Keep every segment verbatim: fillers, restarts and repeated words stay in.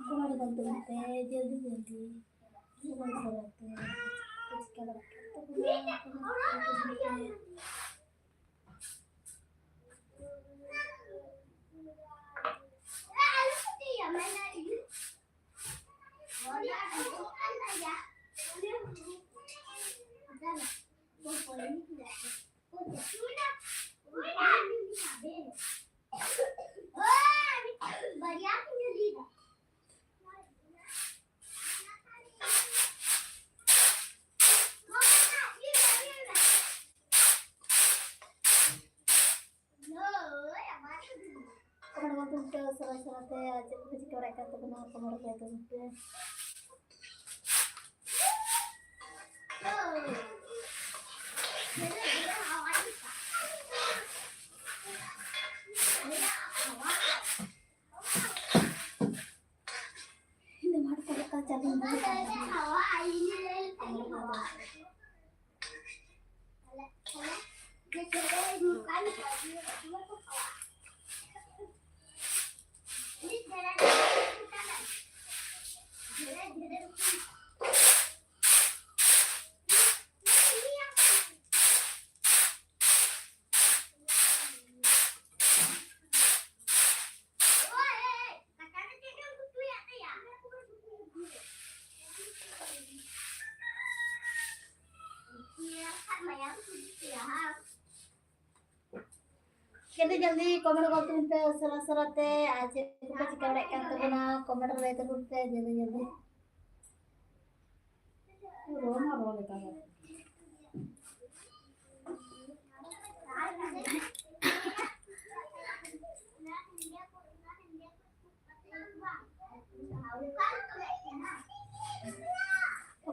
Comedy ᱵᱚᱱ ᱛᱩᱞ ᱯᱮ, ᱡᱚᱞᱫᱤ ᱡᱚᱞᱫᱤ᱾ ᱥᱚᱨᱚᱞ ᱥᱚᱨᱚᱞ ᱛᱮ ᱪᱮᱫ ᱠᱚ ᱪᱤᱠᱟᱹ ᱫᱟᱲᱮᱭᱟᱜ ᱠᱟᱱ ᱛᱟᱵᱚᱱᱟ, ᱠᱚᱢᱮᱰᱤ ᱵᱚᱱ ᱛᱩᱞ ᱯᱮ᱾ ᱠᱚᱢᱮᱰᱤ ᱵᱚᱱ ᱛᱩᱞ ᱯᱮ ᱩᱥᱟᱹᱨᱟ ᱩᱥᱟᱹᱨᱟ ᱛᱮ, ᱟᱨ ᱪᱮᱫ ᱠᱚᱯᱮ ᱪᱤᱠᱟᱹ ᱵᱟᱲᱟᱭᱮᱫ ᱠᱟᱱ ᱛᱟᱵᱚᱱᱟ, ᱠᱚᱢᱮᱰᱤ ᱠᱚ ᱛᱩᱞ ᱯᱮ᱾ ᱤᱧ ᱫᱚ ᱢᱟᱴᱷ ᱠᱚᱨᱮ ᱠᱟᱡᱟᱠ ᱤᱧ ᱫᱟᱹᱲ ᱠᱟᱱ ᱛᱟᱦᱮᱸᱱᱟ᱾ ᱡᱚᱞᱫᱤ ᱡᱚᱞᱫᱤ ᱠᱚᱢᱮᱱᱴ ᱜᱚᱫ ᱛᱟᱵᱚᱱ ᱯᱮ ᱩᱥᱟᱹᱨᱟ ᱩᱥᱟᱹᱨᱟ ᱛᱮ, ᱟᱨ ᱪᱮᱫ ᱠᱚᱯᱮ ᱪᱤᱠᱟᱹ ᱵᱟᱲᱟᱭᱮᱫ ᱠᱟᱱ ᱛᱟᱵᱚᱱᱟ, ᱠᱚᱢᱮᱱᱴ ᱨᱮ ᱞᱟᱹᱭ ᱛᱟᱵᱚᱱ ᱯᱮ ᱡᱚᱞᱫᱤ ᱡᱚᱞᱫᱤ᱾ ᱨᱚᱲ ᱢᱟ ᱨᱚᱲ ᱞᱮᱠᱟ ᱜᱮ᱾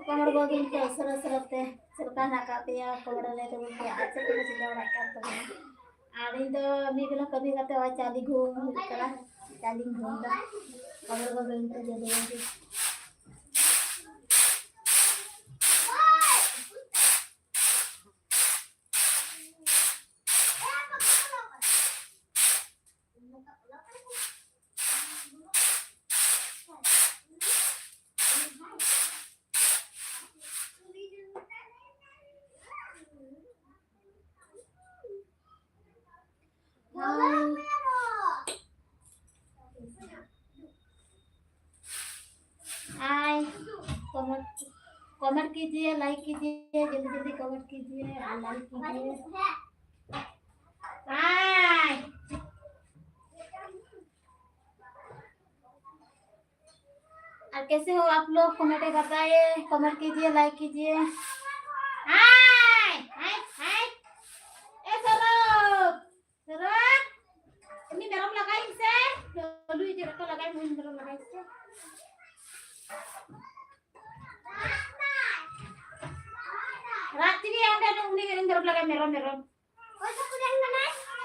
ᱠᱚᱢᱮᱱᱴ ᱜᱚᱫ ᱛᱟᱵᱚᱱ ᱯᱮ ᱩᱥᱟᱹᱨᱟ ᱩᱥᱟᱹᱨᱟ ᱛᱮ, ᱪᱮᱫ ᱞᱮᱠᱟ ᱦᱮᱱᱟᱜ ᱟᱠᱟᱫ ᱯᱮᱭᱟ, ᱠᱚᱢᱮᱱᱴ ᱨᱮ ᱞᱟᱹᱭ ᱛᱟᱵᱚᱱ ᱯᱮ, ᱟᱨ ᱪᱮᱫ ᱠᱚᱯᱮ ᱪᱤᱠᱟᱹ ᱵᱟᱲᱟᱭᱮᱫ ᱠᱟᱱ ᱛᱟᱵᱚᱱᱟ᱾ ᱟᱨ ᱤᱧ ᱫᱚ ᱢᱤᱫ ᱵᱮᱞᱟ ᱠᱟᱹᱢᱤ ᱠᱟᱛᱮ ᱱᱚᱜᱼᱚᱭ ᱪᱟ ᱞᱤᱧ ᱦᱩᱭᱩᱜ ᱠᱟᱱᱟ, ᱪᱟ ᱞᱤᱧ ᱦᱩᱭ ᱫᱟ᱾ ᱠᱚᱢᱮᱱᱴ ᱜᱚᱫ ᱛᱟᱵᱚᱱ ᱯᱮ ᱡᱚᱞᱫᱤ ᱡᱚᱞᱫᱤ᱾ हाय। कमेंट, कमेंट कीजिए, लाइक कीजिए, जल्दी जल्दी कमेंट कीजिए और लाइक कीजिए। हाय। और कैसे हो आप लोग? कमेंट में बताइए, कमेंट कीजिए, लाइक कीजिए। हाय, हाय, हाय। ए सरोज, ᱥᱟᱨᱟ ᱩᱱᱤ ᱢᱮᱨᱚᱢ ᱞᱟᱜᱟᱭ ᱢᱮᱥᱮ᱾ ᱞᱚᱞᱩᱭ ᱪᱮᱫ ᱞᱮᱠᱟ ᱞᱟᱜᱟᱭ ᱢᱮ, ᱩᱱᱤ ᱢᱮᱨᱚᱢ ᱞᱟᱜᱟᱭ ᱢᱮᱥᱮ᱾ ᱨᱟᱜ ᱛᱮᱜᱮ ᱚᱸᱰᱮ ᱫᱚ ᱩᱱᱤ ᱢᱮᱨᱚᱢ ᱞᱟᱜᱟᱭ, ᱢᱮᱨᱚᱢ, ᱢᱮᱨᱚᱢ᱾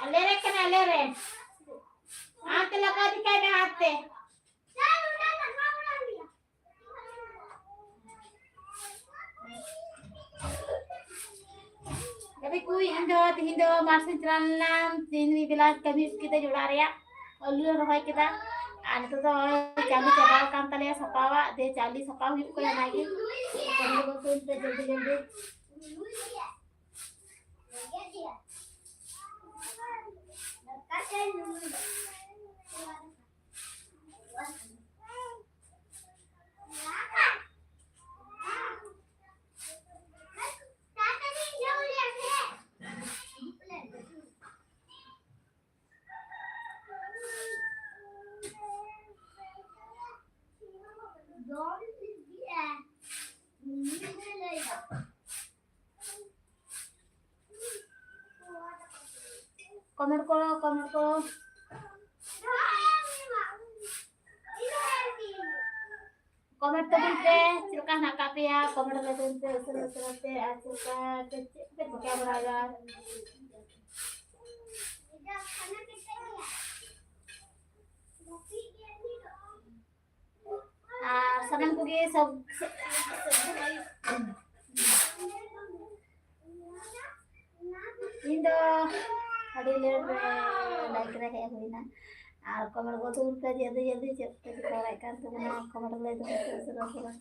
ᱟᱞᱮ ᱨᱮ ᱠᱟᱱᱟ, ᱟᱞᱮ ᱨᱮ᱾ ᱦᱟᱛ ᱛᱮ ᱞᱟᱜᱟᱣ ᱫᱤᱠᱷᱟᱭ ᱢᱮ, ᱦᱟᱛ ᱛᱮ᱾ ᱜᱟᱛᱮ ᱠᱚ, ᱤᱧ ᱫᱚ ᱛᱤᱦᱤᱧ ᱫᱚ ᱢᱟᱴ ᱥᱮᱫ ᱪᱟᱞᱟᱣ ᱞᱮᱱᱟ, ᱛᱤᱦᱤᱧ ᱢᱤᱫ ᱵᱮᱞᱟ ᱠᱟᱹᱢᱤ ᱠᱮᱫᱟᱹᱧ ᱚᱲᱟᱜ ᱨᱮᱭᱟᱜ, ᱟᱹᱞᱩ ᱞᱮ ᱨᱚᱦᱚᱭ ᱠᱮᱫᱟ᱾ ᱟᱨ ᱱᱤᱛᱚᱜ ᱫᱚ ᱱᱚᱜᱼᱚᱭ ᱪᱟᱣᱞᱮ ᱪᱟᱵᱟᱣ ᱟᱠᱟᱱ ᱛᱟᱞᱮᱭᱟ, ᱥᱟᱯᱟᱣᱟᱜ ᱫᱮ ᱪᱟᱣᱞᱮ ᱥᱟᱯᱟᱣ ᱦᱩᱭᱩᱜ ᱠᱟᱱᱟ, ᱚᱱᱟᱜᱮ ᱠᱟᱹᱢᱤ ᱫᱚ ᱵᱟᱹᱧ ᱠᱟᱹᱢᱤ ᱡᱚᱞᱫᱤ ᱡᱚᱞᱫᱤ᱾ ᱠᱚᱢᱮᱱᱴ ᱠᱚ, ᱠᱚᱢᱮᱱᱴ ᱠᱚ᱾ ᱠᱚᱢᱮᱱᱴ ᱛᱟᱵᱚᱱ ᱯᱮ, ᱪᱮᱫ ᱞᱮᱠᱟ ᱦᱮᱱᱟᱜ ᱟᱠᱟᱫ ᱯᱮᱭᱟ? ᱠᱚᱢᱮᱱᱴ ᱞᱟᱹᱭ ᱛᱟᱵᱚᱱ ᱯᱮ, ᱩᱥᱟᱹᱨᱟ ᱩᱥᱟᱹᱨᱟ ᱛᱮ, ᱟᱨ ᱪᱮᱫ ᱞᱮᱠᱟ, ᱪᱮᱫ, ᱪᱮᱫ ᱯᱮ ᱪᱤᱠᱟᱹ ᱵᱟᱲᱟᱭᱮᱫᱟ? ᱟᱨ ᱥᱟᱱᱟᱢ ᱠᱚᱜᱮ ᱥᱚᱵ-, ᱤᱧ ᱫᱚ ᱟᱹᱰᱤ ᱞᱮᱴ ᱨᱮ ᱞᱟᱭᱤᱵᱷ ᱨᱮ ᱦᱮᱡ ᱦᱩᱭᱱᱟ᱾ ᱟᱨ ᱠᱚᱢᱮᱱᱴ ᱠᱚ ᱛᱩᱞ ᱯᱮ, ᱡᱚᱞᱫᱤ ᱡᱚᱞᱫᱤ ᱪᱮᱫ ᱯᱮ ᱪᱤᱠᱟᱹ ᱵᱟᱲᱟᱭᱮᱫ ᱠᱟᱱ ᱛᱟᱵᱚᱱᱟ, ᱠᱚᱢᱮᱱᱴ ᱞᱟᱹᱭ ᱛᱟᱵᱚᱱ ᱯᱮ ᱩᱥᱟᱹᱨᱟ ᱩᱥᱟᱹᱨᱟ᱾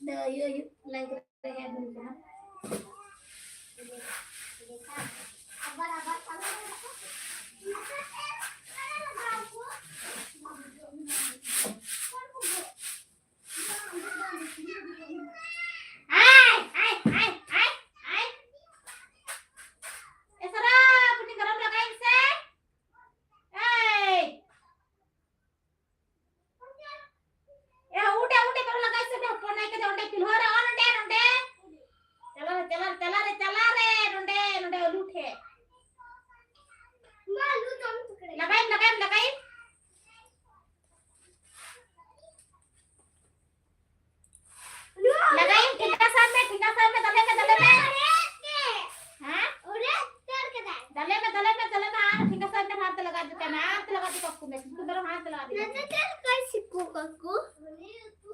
ᱫᱚ ᱟᱭᱩ ᱟᱭᱩ ᱞᱟᱭᱤᱵ ᱨᱮ ᱦᱮᱡ ᱦᱩᱭ ᱠᱟᱱᱟ᱾ ᱟᱭ, ᱟᱭ, ᱟᱭ, ᱟᱭ, ᱟᱭ᱾ ᱮ ᱥᱟᱨᱟ, ᱯᱩᱴᱤ ᱢᱮᱨᱚᱢ ᱞᱟᱜᱟᱭᱮᱢ ᱥᱮ᱾ ᱮᱭ᱾ ᱮ, ᱩᱰᱮ, ᱩᱰᱮ, ᱵᱟᱝ ᱞᱟᱜᱟᱭ ᱥᱮ, ᱚᱸᱰᱮ ᱦᱚᱯᱚᱱ ᱱᱟᱭ ᱠᱟᱫᱮ, ᱚᱸᱰᱮ ᱪᱩᱞᱦᱟᱹ ᱨᱮ, ᱚ, ᱱᱚᱸᱰᱮ, ᱱᱚᱸᱰᱮ᱾ ᱪᱟᱞᱟᱣ ᱨᱮ, ᱪᱟᱞᱟᱣ ᱨᱮ, ᱪᱟᱞᱟᱣ ᱨᱮ, ᱱᱚᱸᱰᱮ, ᱱᱚᱸᱰᱮ, ᱟᱹᱞᱩ ᱴᱷᱮᱡ᱾ ᱞᱟᱜᱟᱭᱮᱢ, ᱞᱟᱜᱟᱭᱮᱢ, ᱞᱟᱜᱟᱭᱮᱢ᱾ ᱞᱟᱜᱟᱭᱮᱢ, ᱴᱷᱮᱸᱜᱟ ᱥᱟᱵ ᱢᱮ, ᱴᱷᱮᱸᱜᱟ ᱥᱟᱵ ᱢᱮ, ᱫᱟᱞᱮ ᱢᱮ, ᱫᱟᱞᱮ ᱢᱮ᱾ ᱦᱮᱸ? ᱫᱟᱞᱮ ᱢᱮ, ᱫᱟᱞᱮ ᱢᱮ, ᱫᱟᱞᱮ ᱢᱮ, ᱟᱨ ᱴᱷᱮᱸᱜᱟ ᱥᱟᱵ ᱢᱮ, ᱦᱟᱱᱛᱮ ᱞᱟᱜᱟ ᱤᱫᱤ ᱠᱟᱱᱟ, ᱦᱟᱱᱛᱮ ᱞᱟᱜᱟ ᱤᱫᱤ ᱠᱟᱠᱚ ᱢᱮ, ᱠᱤᱱᱛᱩ ᱢᱮᱨᱚᱢ ᱦᱟᱱᱛᱮ ᱞᱟᱜᱟ ᱤᱫᱤ ᱠᱟᱠᱚ ᱢᱮ᱾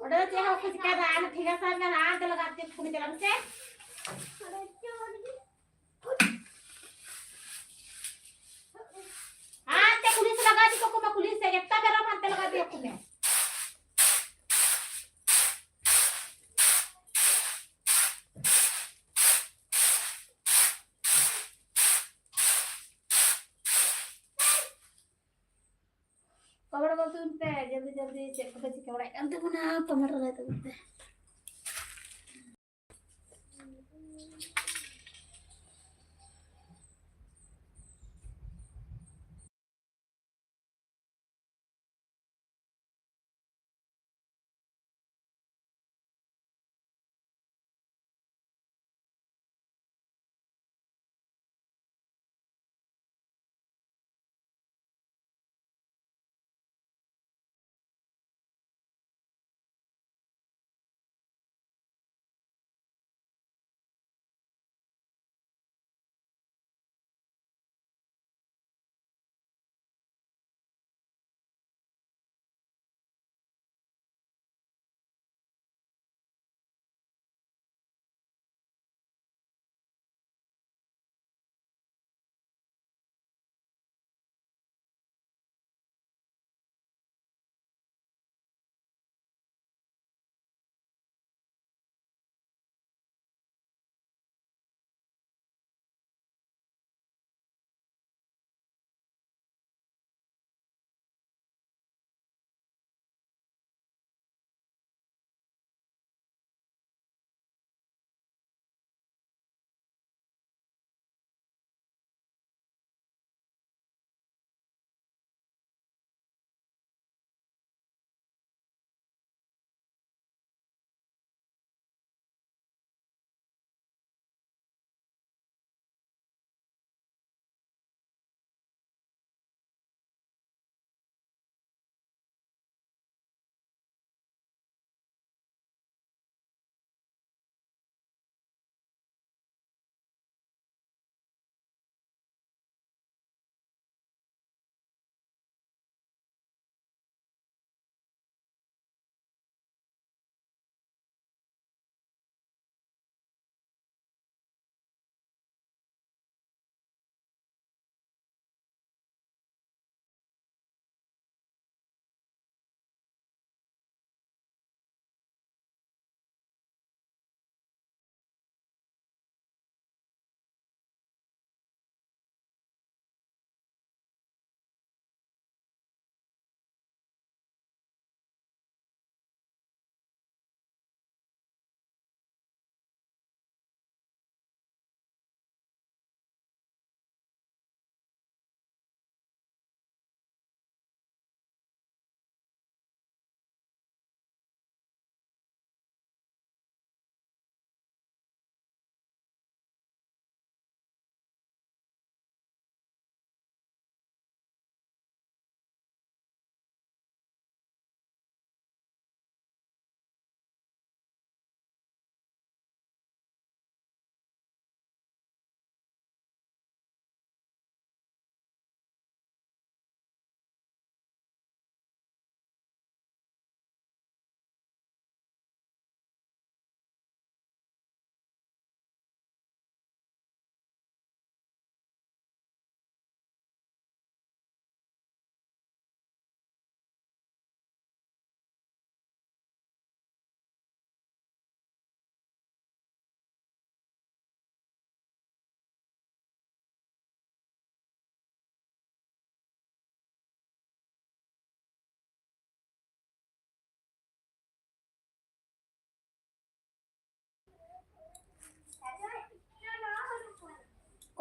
ᱚᱸᱰᱮ ᱫᱚ ᱪᱮᱫ ᱦᱚᱸ ᱵᱟᱠᱚ ᱪᱤᱠᱟᱹᱭᱮᱫᱟ, ᱟᱨ ᱴᱷᱮᱸᱜᱟ ᱥᱟᱵ ᱢᱮ, ᱦᱟᱱᱛᱮ ᱞᱟᱜᱟ ᱤᱫᱤ ᱠᱟᱠᱚ ᱢᱮ, ᱪᱟᱞᱟᱜ ᱢᱮᱥᱮ᱾ ᱦᱟᱱᱛᱮ ᱠᱩᱞᱦᱤ ᱥᱮᱫ ᱞᱟᱜᱟ ᱤᱫᱤ ᱠᱟᱠᱚ ᱢᱮ, ᱠᱩᱞᱦᱤ ᱥᱮᱫ, ᱡᱚᱛᱚ ᱢᱮᱨᱚᱢ ᱦᱟᱱᱛᱮ ᱞᱟᱜᱟ ᱤᱫᱤ ᱠᱟᱠᱚ ᱢᱮ᱾ ᱠᱚᱢᱮᱱᱴ ᱜᱚᱫ ᱛᱟᱵᱚᱱ ᱯᱮ, ᱡᱚᱞᱫᱤ ᱡᱚᱞᱫᱤ ᱪᱮᱫ ᱠᱚᱯᱮ ᱪᱤᱠᱟᱹ ᱵᱟᱲᱟᱭᱮᱫ ᱠᱟᱱ ᱛᱟᱵᱚᱱᱟ, ᱠᱚᱢᱮᱱᱴ ᱨᱮ ᱞᱟᱹᱭ ᱛᱟᱵᱚᱱ ᱯᱮ᱾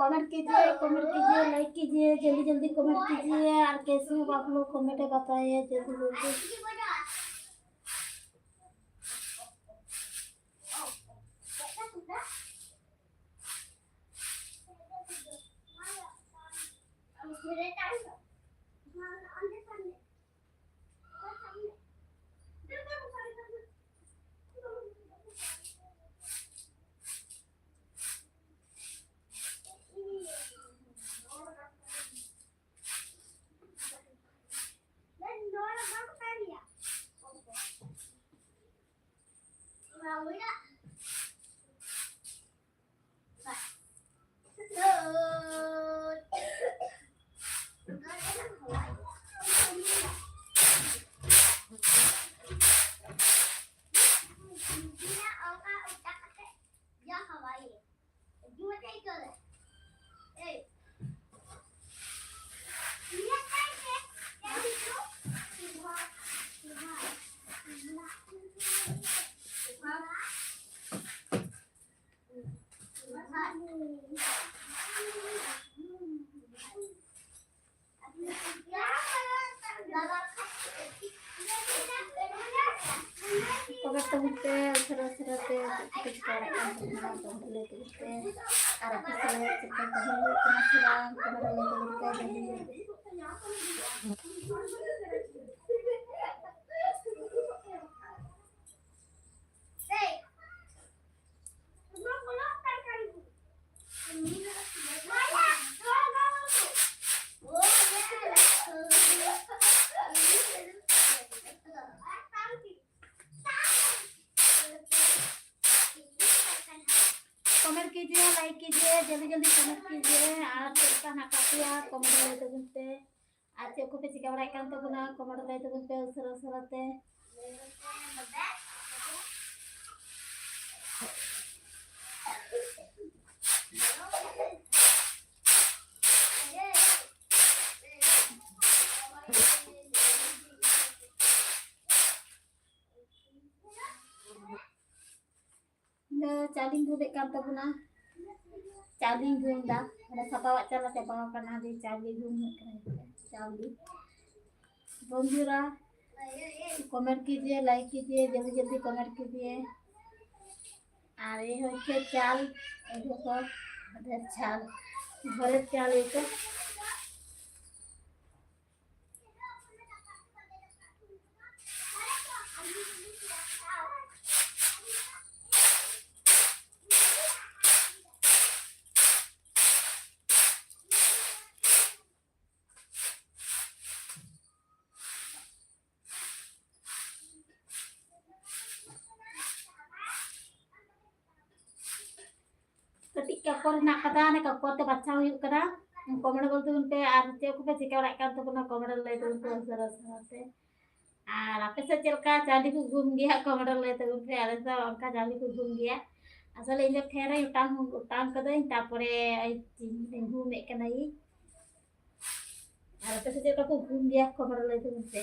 कमेंट कीजिए, कमेंट कीजिए, लाइक कीजिए, जल्दी जल्दी कमेंट कीजिए। और कैसे हो आप लोग, कमेंट में बताइए जल्दी जल्दी। ᱠᱚᱢᱮᱱᱴ ᱛᱟᱵᱚᱱ ᱯᱮ, ᱩᱥᱟᱹᱨᱟ ᱩᱥᱟᱹᱨᱟ ᱛᱮ ᱪᱮᱫ ᱠᱚᱯᱮ ᱪᱤᱠᱟᱹ ᱵᱟᱲᱟᱭᱮᱫ ᱠᱟᱱ ᱛᱟᱵᱚᱱᱟ, ᱠᱚᱢᱮᱱᱴ ᱞᱟᱹᱭ ᱛᱟᱵᱚᱱ ᱯᱮ᱾ ᱟᱨ ᱟᱯᱮ ᱥᱮᱫ ᱪᱮᱫ ᱠᱚ ᱠᱟᱹᱢᱤ ᱦᱩᱭᱩᱜ ᱠᱟᱱᱟ ᱥᱮ ᱵᱟᱝ, ᱠᱚᱢᱮᱱᱴ ᱞᱟᱹᱭ ᱛᱟᱵᱚᱱ ᱯᱮ ᱡᱚᱞᱫᱤ ᱡᱚᱞᱫᱤ᱾ कमेंट कीजिए, लाइक कीजिए, जल्दी जल्दी कमेंट कीजिए। ᱟᱨ ᱪᱮᱫ ᱞᱮᱠᱟ ᱦᱮᱱᱟᱜ ᱟᱠᱟᱫ ᱯᱮᱭᱟ, ᱠᱚᱢᱮᱱᱴ ᱨᱮ ᱞᱟᱹᱭ ᱛᱟᱵᱚᱱ ᱯᱮ᱾ ᱟᱨ ᱪᱮᱫ ᱠᱚᱯᱮ ᱪᱤᱠᱟᱹ ᱵᱟᱲᱟᱭᱮᱫ ᱠᱟᱱ ᱛᱟᱵᱚᱱᱟ, ᱠᱚᱢᱮᱱᱴ ᱨᱮ ᱞᱟᱹᱭ ᱛᱟᱵᱚᱱ ᱯᱮ ᱩᱥᱟᱹᱨᱟ ᱩᱥᱟᱹᱨᱟ ᱛᱮ᱾ ᱤᱧ ᱫᱚ ᱪᱟ ᱞᱤᱧ ᱫᱩᱞᱮᱫ ᱠᱟᱱ ᱛᱟᱵᱚᱱᱟ᱾ ᱪᱟᱣᱞᱮᱧ ᱜᱩᱢ ᱫᱟ᱾ ᱚᱱᱟ ᱥᱟᱯᱟᱣᱟᱜ ᱪᱟᱞᱟ ᱪᱟᱵᱟᱣ ᱠᱟᱱᱟ, ᱫᱤᱭᱮ ᱪᱟᱣᱞᱮ ᱜᱩᱢ ᱦᱩᱭᱩᱜ ᱠᱟᱱᱟ᱾ ᱪᱟᱣᱞᱮ᱾ ᱵᱚᱱᱫᱷᱩᱨᱟ, comment कीजिए, like कीजिए, जल्दी जल्दी comment कीजिए। আর এই হচ্ছে চাল, এই দেখো, আমাদের চাল, ঘরের চাল এটা। ᱠᱟᱹᱴᱤᱡ ᱠᱟᱠᱚᱨ ᱦᱮᱱᱟᱜ ᱠᱟᱫᱟ, ᱚᱱᱮ ᱠᱟᱠᱚᱨ ᱛᱮ ᱵᱟᱪᱷᱟᱣ ᱦᱩᱭᱩᱜ ᱠᱟᱱᱟ᱾ comment ᱜᱚᱞ ᱛᱟᱵᱚᱱ ᱯᱮ, ᱟᱨ ᱪᱮᱫ ᱠᱚᱯᱮ ᱪᱤᱠᱟᱹ ᱵᱟᱲᱟᱭᱮᱫ ᱠᱟᱱ ᱛᱟᱵᱚᱱᱟ, comment ᱨᱮ ᱞᱟᱹᱭ ᱛᱟᱵᱚᱱ ᱯᱮ ᱩᱥᱟᱹᱨᱟ ᱩᱥᱟᱹᱨᱟ ᱛᱮ᱾ ᱟᱨ ᱟᱯᱮ ᱥᱮᱫ ᱪᱮᱫ ᱞᱮᱠᱟ ᱪᱟᱣᱞᱮ ᱠᱚ ᱜᱩᱢ ᱜᱮᱭᱟ, comment ᱨᱮ ᱞᱟᱹᱭ ᱛᱟᱵᱚᱱ ᱯᱮ᱾ ᱟᱞᱮ ᱫᱚ ᱚᱱᱠᱟ ᱪᱟᱣᱞᱮ ᱠᱚ ᱜᱩᱢ ᱜᱮᱭᱟ᱾ ᱟᱥᱚᱞᱮ ᱤᱧ ᱫᱚ ᱯᱷᱮᱱ ᱨᱮ ᱚᱴᱟᱝ, ᱚᱴᱟᱝ ᱠᱟᱹᱫᱟᱹᱧ, ᱛᱟᱯᱚᱨᱮ ᱜᱩᱢᱮᱫ ᱠᱟᱱᱟᱭᱤᱧ᱾ ᱟᱨ ᱟᱯᱮ ᱥᱮᱫ ᱪᱮᱫ ᱞᱮᱠᱟ ᱠᱚ ᱜᱩᱢ ᱜᱮᱭᱟ, comment ᱨᱮ ᱞᱟᱹᱭ ᱛᱟᱵᱚᱱ ᱯᱮ᱾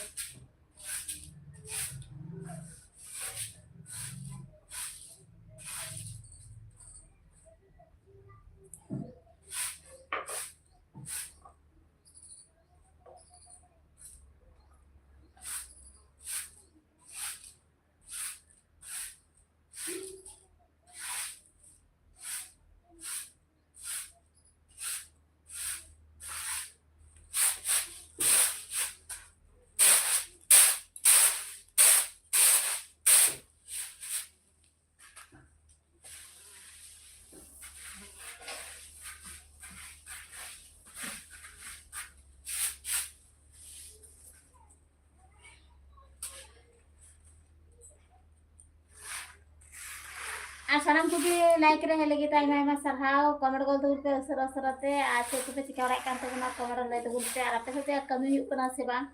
ᱟᱨ ᱥᱟᱱᱟᱢ ᱠᱚᱜᱮ like ᱨᱮ ᱦᱮᱡ ᱞᱟᱹᱜᱤᱫ ᱟᱭᱢᱟ ᱟᱭᱢᱟ ᱥᱟᱨᱦᱟᱣ᱾ comment ᱜᱚᱞ ᱛᱟᱵᱚᱱ ᱯᱮ ᱩᱥᱟᱹᱨᱟ ᱩᱥᱟᱹᱨᱟ ᱛᱮ, ᱟᱨ ᱪᱮᱫ ᱠᱚᱯᱮ ᱪᱤᱠᱟᱹ ᱵᱟᱲᱟᱭᱮᱫ ᱠᱟᱱ ᱛᱟᱵᱚᱱᱟ, comment ᱨᱮ ᱞᱟᱹᱭ ᱛᱟᱵᱚᱱ ᱯᱮ᱾ ᱟᱨ ᱟᱯᱮ ᱥᱮᱫ ᱠᱟᱹᱢᱤ ᱦᱩᱭᱩᱜ ᱠᱟᱱᱟ ᱥᱮ ᱵᱟᱝ?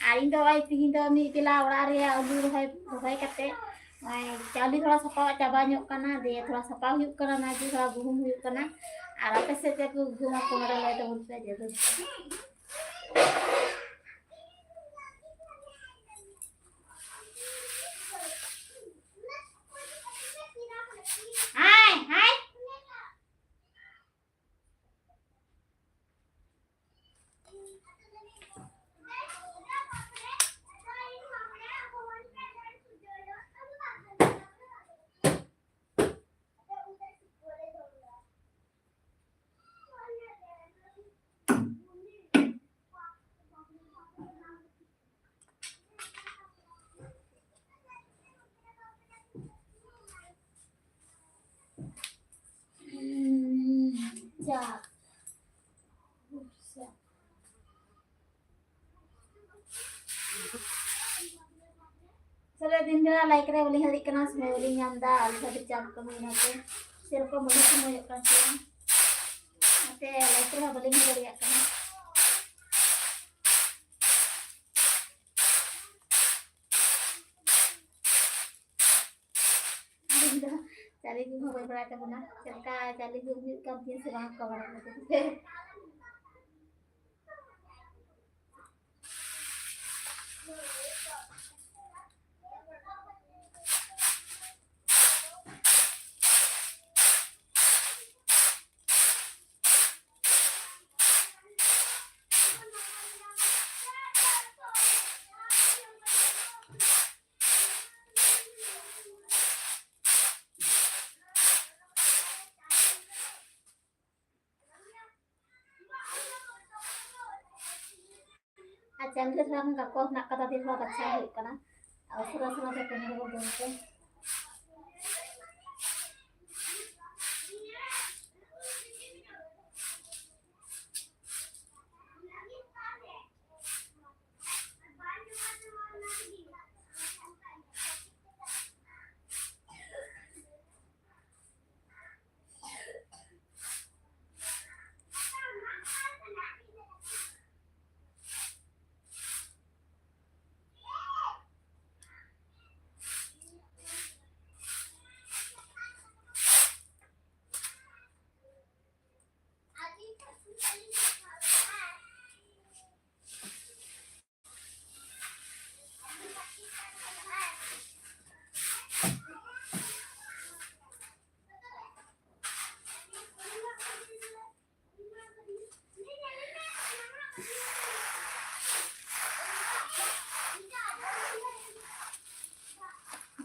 ᱟᱨ ᱤᱧ ᱫᱚ ᱱᱚᱜᱼᱚᱭ ᱛᱤᱦᱤᱧ ᱫᱚ ᱢᱤᱫ ᱵᱮᱞᱟ ᱚᱲᱟᱜ ᱨᱮᱭᱟᱜ ᱟᱹᱞᱩ ᱨᱚᱦᱚᱭ, ᱨᱚᱦᱚᱭ ᱠᱟᱛᱮ ᱱᱚᱜᱼᱚᱭ ᱪᱟᱣᱞᱮ ᱛᱷᱚᱲᱟ ᱥᱟᱯᱷᱟ ᱪᱟᱵᱟ ᱧᱚᱜ ᱠᱟᱱᱟ, ᱫᱤᱭᱮ ᱛᱷᱚᱲᱟ ᱥᱟᱯᱷᱟ ᱦᱩᱭᱩᱜ ᱠᱟᱱᱟ, ᱚᱱᱟ ᱜᱮ ᱛᱷᱚᱲᱟ ᱜᱩᱦᱩᱢ ᱦᱩᱭᱩᱜ ᱠᱟᱱᱟ᱾ ᱟᱨ ᱟᱯᱮ ᱥᱮᱫ ᱪᱮᱫ ᱠᱚ ᱜᱩᱦᱩᱢ ᱟᱠᱚ, comment ᱨᱮ ᱞᱟᱹᱭ ᱛᱟᱵᱚᱱ ᱯᱮ ᱡᱟᱹᱨᱩᱲ᱾ ᱦᱟᱭ, ᱦᱟᱭ᱾ ᱪᱟ᱾ ᱥᱟᱨᱟ ᱫᱤᱱ ᱵᱮᱲᱟ ᱞᱟᱭᱤᱠ ᱨᱮ ᱵᱟᱹᱞᱤᱧ ᱫᱟᱲᱮᱭᱟᱜ ᱠᱟᱱᱟ, ᱥᱚᱢᱚᱭ ᱵᱟᱹᱞᱤᱧ ᱧᱟᱢ ᱮᱫᱟ, ᱟᱹᱰᱤ ᱜᱷᱟᱹᱲᱤᱡ ᱪᱟᱯ ᱠᱟᱹᱢᱤ ᱚᱱᱟᱛᱮ ᱥᱮᱨᱚᱠᱚᱢ ᱵᱟᱹᱞᱤᱧ ᱥᱚᱢᱚᱭᱚᱜ ᱠᱟᱱ ᱛᱟᱦᱮᱸᱱᱟ, ᱚᱱᱟᱛᱮ ᱞᱟᱭᱤᱠ ᱨᱮᱦᱚᱸ ᱵᱟᱹᱞᱤᱧ ᱦᱮᱡ ᱫᱟᱲᱮᱭᱟᱜ ᱠᱟᱱᱟ᱾ ᱟᱹᱞᱤᱧ ᱫᱚ ᱪᱟᱣᱞᱮ ᱜᱩᱲ ᱦᱚᱸ ᱵᱟᱹᱧ ᱵᱟᱲᱟᱭ ᱛᱟᱵᱚᱱᱟ, ᱪᱮᱫ ᱞᱮᱠᱟ ᱪᱟᱣᱞᱮ ᱜᱩᱲ ᱦᱩᱭᱩᱜ ᱠᱟᱱ ᱛᱤᱧᱟ ᱥᱮ ᱵᱟᱝ ᱠᱚ ᱵᱟᱲᱟᱭ ᱠᱟᱱᱟ᱾ ᱟᱨ ᱪᱟᱣᱞᱮ ᱛᱷᱚᱲᱟ ᱜᱟᱱ ᱜᱟᱠᱚ ᱦᱮᱱᱟᱜ ᱠᱟᱫᱟ, ᱫᱤᱭᱮ ᱛᱷᱚᱲᱟ ᱵᱟᱪᱷᱟᱣ ᱦᱩᱭᱩᱜ ᱠᱟᱱᱟ᱾ ᱟᱨ ᱩᱥᱟᱹᱨᱟ ᱩᱥᱟᱹᱨᱟ ᱛᱮ ᱠᱟᱹᱢᱤ ᱨᱮᱵᱚᱱ ᱫᱩᱲᱩᱵ ᱛᱮ᱾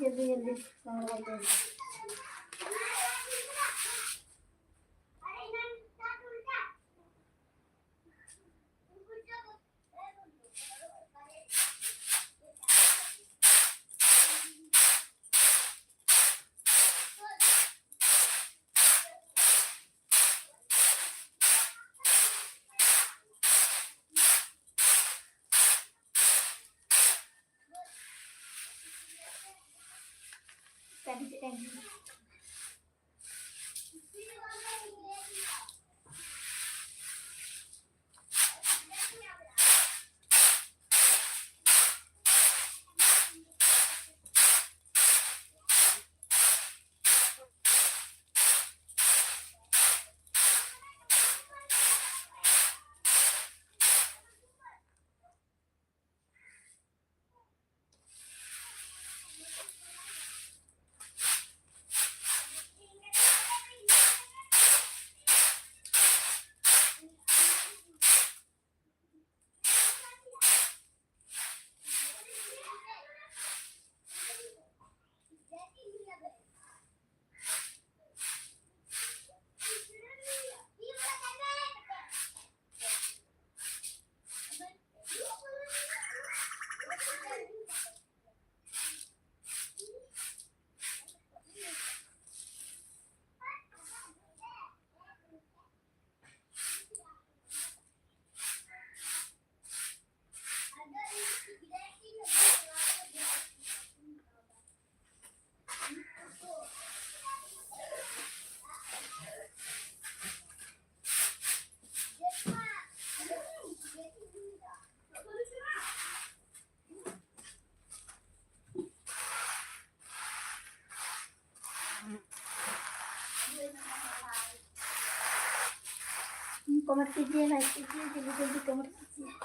जल्दी जल्दी कमर कर दो। कमेंट कीजिए, लाइक कीजिए, जल्दी जल्दी कमेंट कीजिए।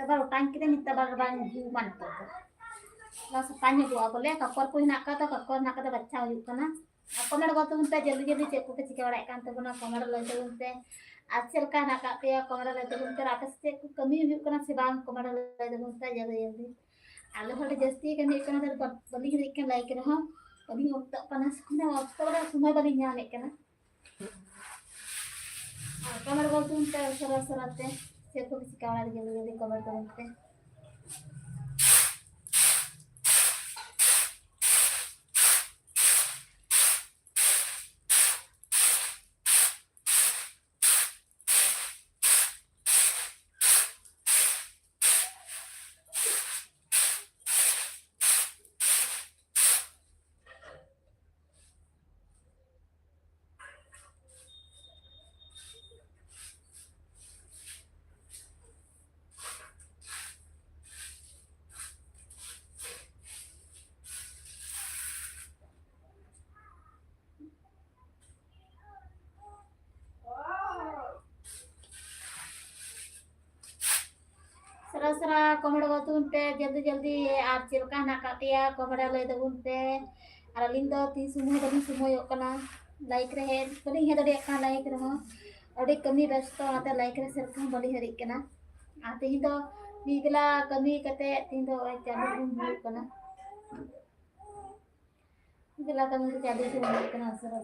ᱟᱵᱟᱨ ᱚᱴᱟᱝ ᱠᱮᱫᱟ, ᱱᱤᱛᱚᱜ ᱟᱵᱟᱨ ᱵᱟᱝ ᱡᱩᱢᱟ ᱱᱤᱛᱚᱜ ᱫᱚ᱾ ᱚᱱᱟ ᱥᱟᱯᱷᱟ ᱧᱚᱜᱚᱜᱼᱟ ᱵᱚᱞᱮ, ᱠᱟᱠᱚᱨ ᱠᱚ ᱦᱮᱱᱟᱜ ᱟᱠᱟᱫᱟ, ᱠᱟᱠᱚᱨ ᱦᱮᱱᱟᱜ ᱟᱠᱟᱫᱟ, ᱵᱟᱪᱷᱟᱣ ᱦᱩᱭᱩᱜ ᱠᱟᱱᱟ᱾ ᱟᱨ comment ᱜᱚᱫ ᱛᱟᱵᱚᱱ ᱯᱮ, ᱡᱚᱞᱫᱤ ᱡᱚᱞᱫᱤ ᱪᱮᱫ ᱠᱚᱯᱮ ᱪᱤᱠᱟᱹ ᱵᱟᱲᱟᱭᱮᱫ ᱠᱟᱱ ᱛᱟᱵᱚᱱᱟ, comment ᱞᱟᱹᱭ ᱛᱟᱵᱚᱱ ᱯᱮ᱾ ᱟᱨ ᱪᱮᱫ ᱞᱮᱠᱟ ᱦᱮᱱᱟᱜ ᱟᱠᱟᱫ ᱯᱮᱭᱟ, comment ᱞᱟᱹᱭ ᱛᱟᱵᱚᱱ ᱯᱮ᱾ ᱟᱨ ᱟᱯᱮ ᱥᱮᱫ ᱪᱮᱫ ᱠᱚ ᱠᱟᱹᱢᱤ ᱦᱩᱭᱩᱜ ᱠᱟᱱᱟ ᱥᱮ ᱵᱟᱝ, comment ᱞᱟᱹᱭ ᱛᱟᱵᱚᱱ ᱯᱮ ᱡᱚᱞᱫᱤ ᱡᱚᱞᱫᱤ᱾ ᱟᱞᱮ ᱦᱚᱸ ᱟᱹᱰᱤ ᱡᱟᱹᱥᱛᱤ ᱠᱟᱹᱢᱤ ᱦᱩᱭᱩᱜ ᱠᱟᱱᱟ, ᱛᱟᱦᱞᱮ ᱵᱟ-, ᱵᱟᱹᱞᱤᱧ ᱦᱤᱲᱤᱡ ᱠᱟᱱᱟ ᱞᱟᱹᱭ ᱠᱮ ᱨᱮᱦᱚᱸ, ᱵᱟᱹᱞᱤᱧ ᱚᱠᱛᱚᱜ ᱠᱟᱱᱟ, ᱥᱚᱢᱚᱭ, ᱚᱠᱛᱚ ᱵᱚᱞᱮ ᱥᱚᱢᱚᱭ ᱵᱟᱹᱞᱤᱧ ᱧᱟᱢᱮᱫ ᱠᱟᱱᱟ᱾ ᱟᱨ comment ᱜᱚᱫ ᱛᱟᱵᱚᱱ ᱯᱮ ᱩᱥᱟᱹᱨᱟ ᱩᱥᱟᱹᱨᱟ ᱛᱮ, ᱪᱮᱫ ᱠᱚᱯᱮ ᱪᱤᱠᱟᱹ ᱵᱟᱲᱟᱭᱮᱫᱟ, ᱡᱚᱞᱫᱤ ᱡᱚᱞᱫᱤ comment ᱛᱟᱵᱚᱱ ᱯᱮ᱾ ᱥᱟᱨᱟ ᱥᱟᱨᱟ comment ᱜᱚᱫ ᱛᱟᱵᱚᱱ ᱯᱮ ᱡᱚᱞᱫᱤ ᱡᱚᱞᱫᱤ, ᱟᱨ ᱪᱮᱫ ᱞᱮᱠᱟ ᱦᱮᱱᱟᱜ ᱟᱠᱟᱫ ᱯᱮᱭᱟ comment ᱞᱟᱹᱭ ᱛᱟᱵᱚᱱ ᱯᱮ᱾ ᱟᱨ ᱟᱹᱞᱤᱧ ᱫᱚ ᱛᱤ ᱥᱚᱢᱚᱭ ᱵᱟᱹᱞᱤᱧ ᱥᱚᱢᱚᱭᱚᱜ ᱠᱟᱱᱟ, live ᱨᱮ ᱦᱮᱡ ᱵᱟᱹᱞᱤᱧ ᱦᱮᱡ ᱫᱟᱲᱮᱭᱟᱜ ᱠᱟᱱᱟ, live ᱨᱮᱦᱚᱸ ᱟᱹᱰᱤ ᱠᱟᱹᱢᱤ ᱵᱮᱥᱛᱚ, ᱚᱱᱟᱛᱮ live ᱨᱮ ᱥᱮᱨᱚᱠᱚᱢ ᱵᱟᱹᱞᱤᱧ ᱦᱮᱡ ᱠᱟᱱᱟ᱾ ᱟᱨ ᱛᱮᱦᱮᱧ ᱫᱚ ᱢᱤᱫ ᱵᱮᱞᱟ ᱠᱟᱹᱢᱤ ᱠᱟᱛᱮ ᱛᱮᱦᱮᱧ ᱫᱚ ᱱᱚᱜᱼᱚᱭ ᱪᱟᱹᱞᱩ ᱦᱩᱭᱩᱜ ᱠᱟᱱᱟ᱾ ᱢᱤᱫ ᱵᱮᱞᱟ ᱠᱟᱹᱢᱤ ᱠᱟᱛᱮ ᱪᱟᱹᱞᱩ ᱦᱩᱭᱩᱜ ᱠᱟᱱᱟ, ᱩᱥᱟᱹᱨᱟ᱾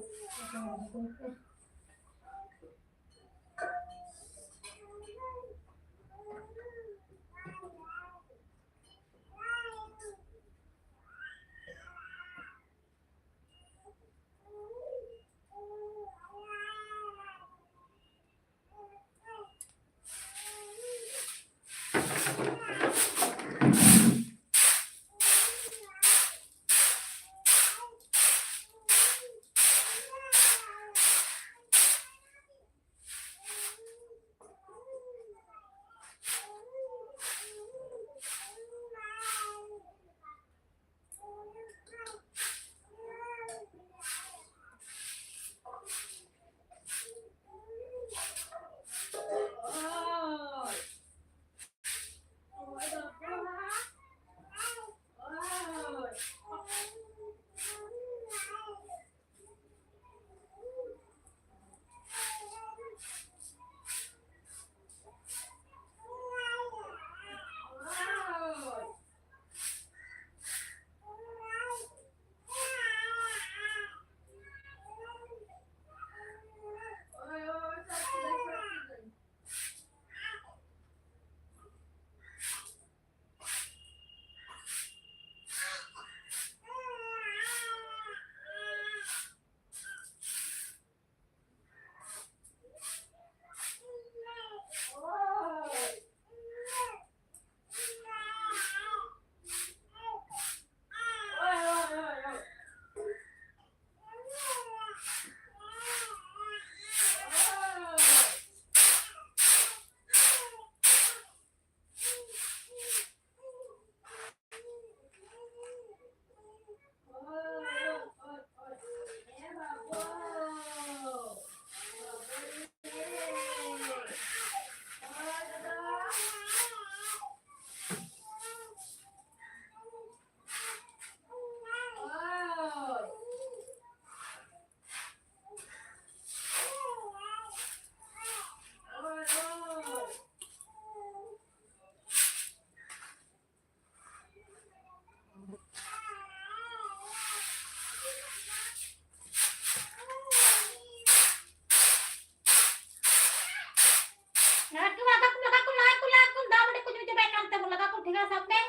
ᱞᱟᱜᱟ ᱠᱚᱢ, ᱞᱟᱜᱟ ᱠᱚᱢ, ᱞᱟᱜᱟ ᱠᱚᱢ, ᱞᱟᱜᱟ ᱠᱚᱢ, ᱫᱟᱜ ᱢᱟᱹᱰᱤ ᱠᱚ ᱧᱩ ᱪᱟᱵᱟᱭᱮᱫ ᱠᱟᱱ ᱛᱟᱵᱚᱱ, ᱞᱟᱜᱟ ᱠᱚᱢ, ᱴᱷᱮᱸᱜᱟ ᱥᱟᱵ ᱢᱮ,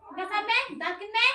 ᱴᱷᱮᱸᱜᱟ ᱥᱟᱵ ᱢᱮ, ᱫᱟᱞ ᱠᱤᱱ ᱢᱮ᱾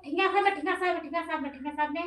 ᱴᱷᱮᱸᱜᱟ ᱥᱟᱵ ᱢᱮ, ᱴᱷᱮᱸᱜᱟ ᱥᱟᱵ ᱢᱮ, ᱴᱷᱮᱸᱜᱟ ᱥᱟᱵ ᱢᱮ, ᱴᱷᱮᱸᱜᱟ ᱥᱟᱵ ᱢᱮ᱾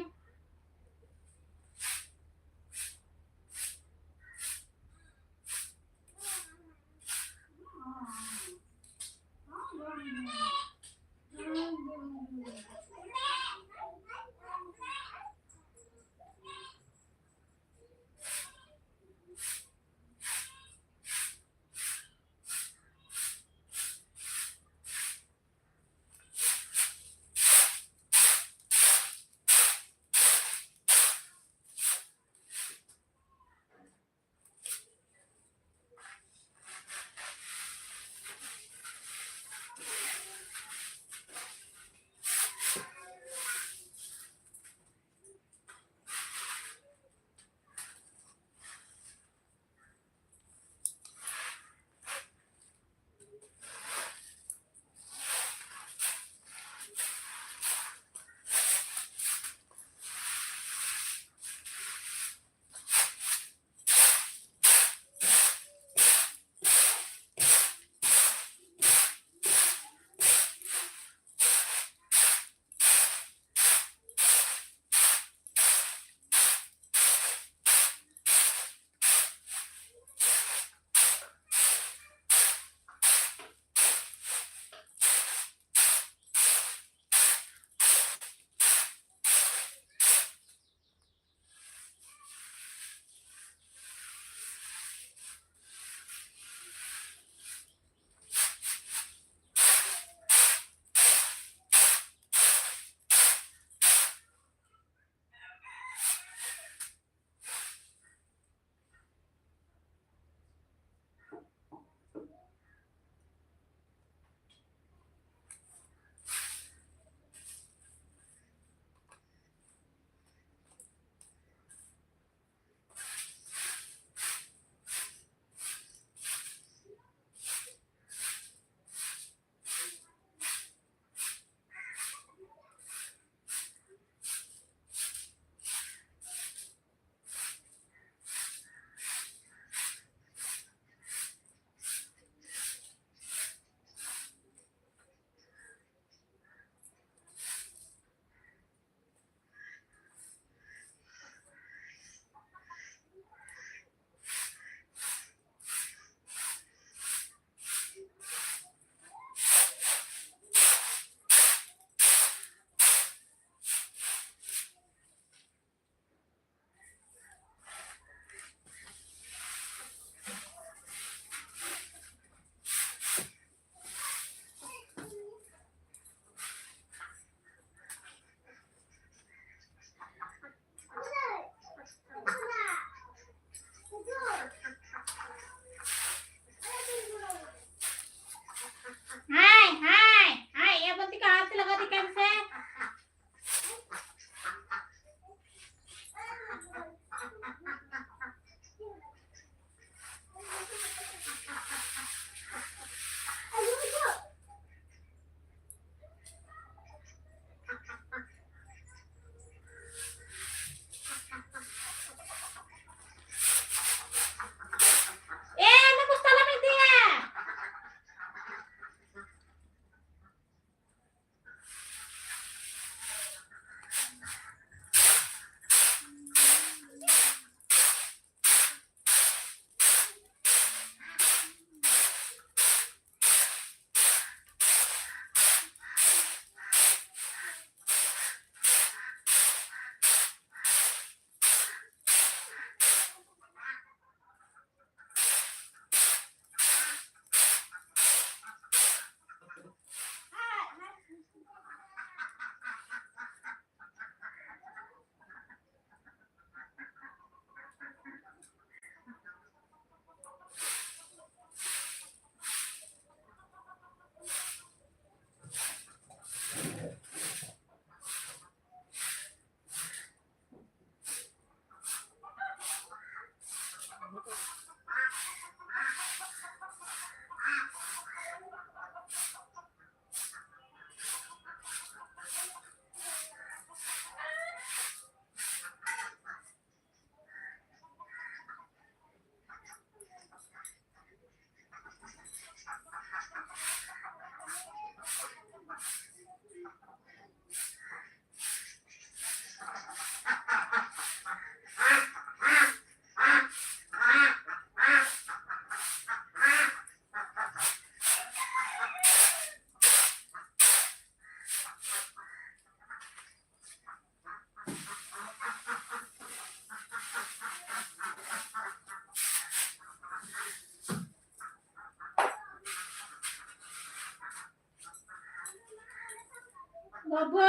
ᱵᱟᱹᱵᱩ,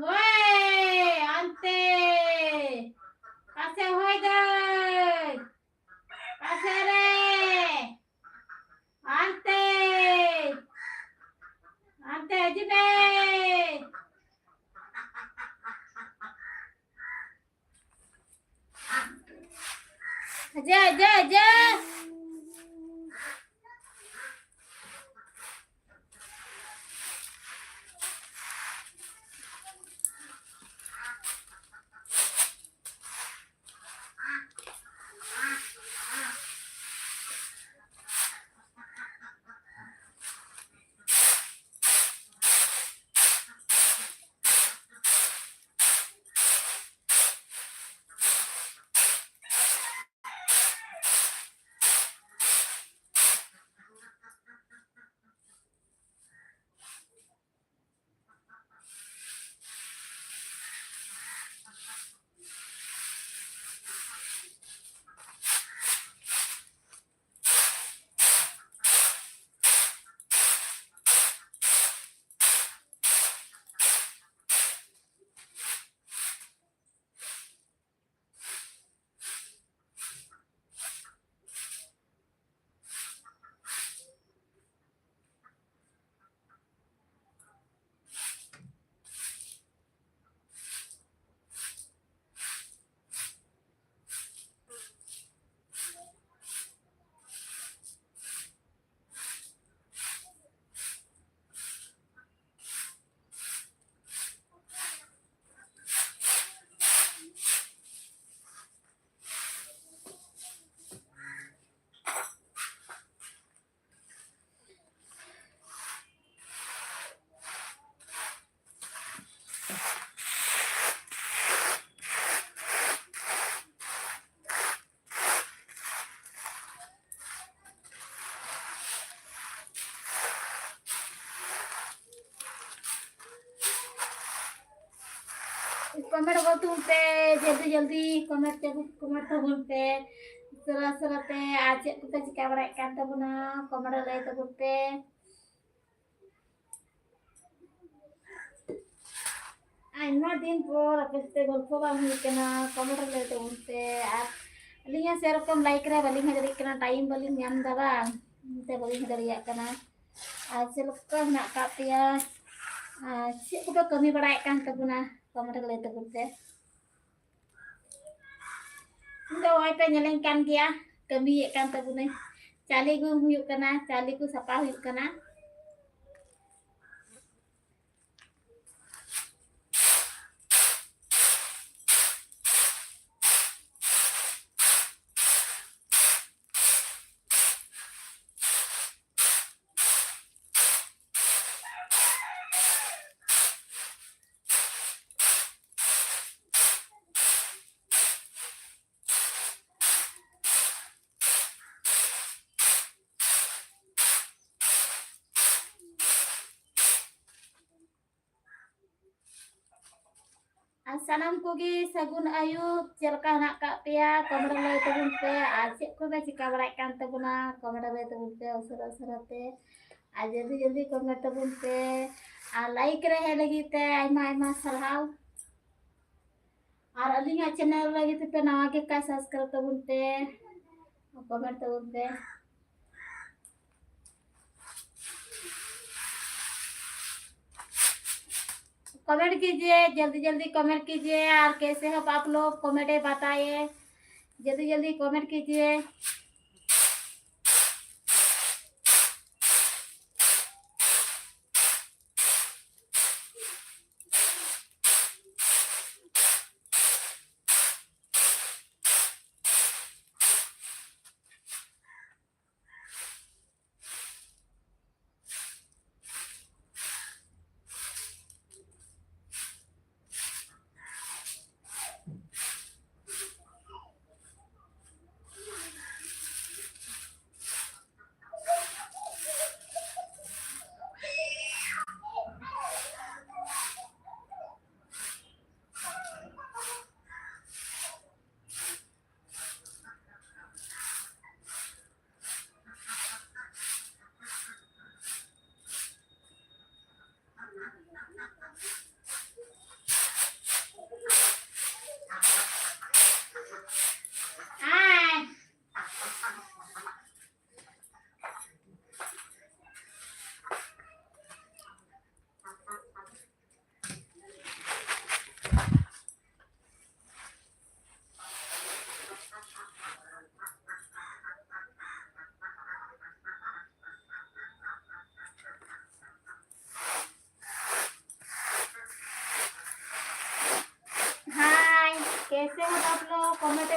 ᱦᱳᱭ, ᱚᱱᱛᱮ᱾ ᱯᱟᱥᱮ ᱦᱚᱭ ᱫᱟᱹᱭ᱾ ᱯᱟᱥᱮ ᱨᱮ᱾ ᱚᱱᱛᱮ᱾ ᱚᱱᱛᱮ ᱦᱤᱡᱩᱜ ᱢᱮ᱾ ᱡᱮ, ᱡᱮ, ᱡᱮ᱾ Comment ᱜᱚᱫ ᱛᱟᱵᱚᱱ ᱯᱮ, ᱡᱚᱞᱫᱤ ᱡᱚᱞᱫᱤ comment ᱛᱟᱵᱚᱱ, comment ᱛᱟᱵᱚᱱ ᱯᱮ᱾ ᱥᱚᱨᱟ ᱥᱚᱨᱟ ᱛᱮ ᱟᱨ ᱪᱮᱫ ᱠᱚᱯᱮ ᱪᱤᱠᱟ ᱵᱟᱲᱟᱭᱮᱫ ᱠᱟᱱ ᱛᱟᱵᱚᱱᱟ, comment ᱨᱮ ᱞᱟᱹᱭ ᱛᱟᱵᱚᱱ ᱯᱮ᱾ ᱟᱭᱢᱟ ᱫᱤᱱ ᱯᱚᱨ ᱟᱯᱮ ᱥᱟᱛᱮ ᱜᱚᱞᱯᱷᱚ ᱵᱟᱝ ᱦᱩᱭ ᱠᱟᱱᱟ, ᱠᱚᱢᱮᱱᱴ ᱨᱮ ᱞᱟᱹᱭ ᱛᱟᱵᱚᱱ ᱯᱮ᱾ ᱟᱨ ᱟᱹᱞᱤᱧ ᱦᱚᱸ ᱥᱮᱨᱚᱠᱚᱢ ᱞᱟᱭᱤᱠ ᱨᱮ ᱵᱟᱹᱞᱤᱧ ᱦᱮᱡ ᱫᱟᱲᱮᱭᱟᱜ ᱠᱟᱱᱟ, ᱴᱟᱭᱤᱢ ᱵᱟᱹᱞᱤᱧ ᱧᱟᱢ ᱮᱫᱟ ᱵᱟᱝ, ᱚᱱᱟᱛᱮ ᱵᱟᱹᱞᱤᱧ ᱦᱮᱡ ᱫᱟᱲᱮᱭᱟᱜ ᱠᱟᱱᱟ᱾ ᱟᱨ ᱪᱮᱫ ᱞᱮᱠᱟ ᱦᱮᱱᱟᱜ ᱟᱠᱟᱫ ᱯᱮᱭᱟ? ᱟᱨ ᱪᱮᱫ ᱠᱚᱯᱮ ᱠᱟᱹᱢᱤ ᱵᱟᱲᱟᱭᱮᱫ ᱠᱟᱱ ᱛᱟᱵᱚᱱᱟ? ᱠᱚᱢᱮᱱᱴ ᱨᱮ ᱞᱟᱹᱭ ᱛᱟᱵᱚᱱ ᱯᱮ᱾ ᱤᱧ ᱫᱚ ᱱᱚᱜᱼᱚᱭ ᱯᱮ ᱧᱮᱞᱮᱧ ᱠᱟᱱ ᱜᱮᱭᱟ, ᱠᱟᱹᱢᱤᱭᱮᱫ ᱠᱟᱱ ᱛᱟᱵᱚᱱᱟᱹᱧ᱾ ᱪᱟᱣᱞᱮ ᱜᱩᱢ ᱦᱩᱭᱩᱜ ᱠᱟᱱᱟ, ᱪᱟᱣᱞᱮ ᱠᱚ ᱥᱟᱯᱟ ᱦᱩᱭᱩᱜ ᱠᱟᱱᱟ᱾ ᱟᱨ ᱥᱟᱱᱟᱢ ᱠᱚᱜᱮ ᱥᱟᱹᱜᱩᱱ ᱟᱹᱭᱩᱵ, ᱪᱮᱫ ᱞᱮᱠᱟ ᱦᱮᱱᱟᱜ ᱟᱠᱟᱫ ᱯᱮᱭᱟ? ᱠᱚᱢᱮᱱᱴ ᱨᱮ ᱞᱟᱹᱭ ᱛᱟᱵᱚᱱ ᱯᱮ᱾ ᱟᱨ ᱪᱮᱫ ᱠᱚᱯᱮ ᱪᱤᱠᱟ ᱵᱟᱲᱟᱭᱮᱫ ᱠᱟᱱ ᱛᱟᱵᱚᱱᱟ? ᱠᱚᱢᱮᱱᱴ ᱨᱮ ᱞᱟᱹᱭ ᱛᱟᱵᱚᱱ ᱯᱮ ᱩᱥᱟᱹᱨᱟ ᱩᱥᱟᱹᱨᱟ ᱛᱮ᱾ ᱟᱨ ᱡᱚᱞᱫᱤ ᱡᱚᱞᱫᱤ ᱠᱚᱢᱮᱱᱴ ᱛᱟᱵᱚᱱ ᱯᱮ᱾ ᱟᱨ ᱞᱟᱭᱤᱠ ᱨᱮ ᱦᱮᱡ ᱞᱟᱹᱜᱤᱫ ᱛᱮ ᱟᱭᱢᱟ ᱟᱭᱢᱟ ᱥᱟᱨᱦᱟᱣ᱾ ᱟᱨ ᱟᱹᱞᱤᱧᱟᱜ ᱪᱮᱱᱮᱞ ᱨᱮ ᱡᱩᱫᱤ ᱯᱮ ᱱᱟᱣᱟ ᱜᱮ ᱠᱷᱟᱡ, ᱥᱟᱵᱥᱠᱨᱟᱭᱤᱵ ᱛᱟᱵᱚᱱ ᱯᱮ, ᱠᱚᱢᱮᱱᱴ ᱛᱟᱵᱚᱱ ᱯᱮ। कमेंट कीजिए, जल्दी जल्दी कमेंट कीजिए। और कैसे हो आप लोग, कमेंट में बताइए, जल्दी जल्दी कमेंट कीजिए।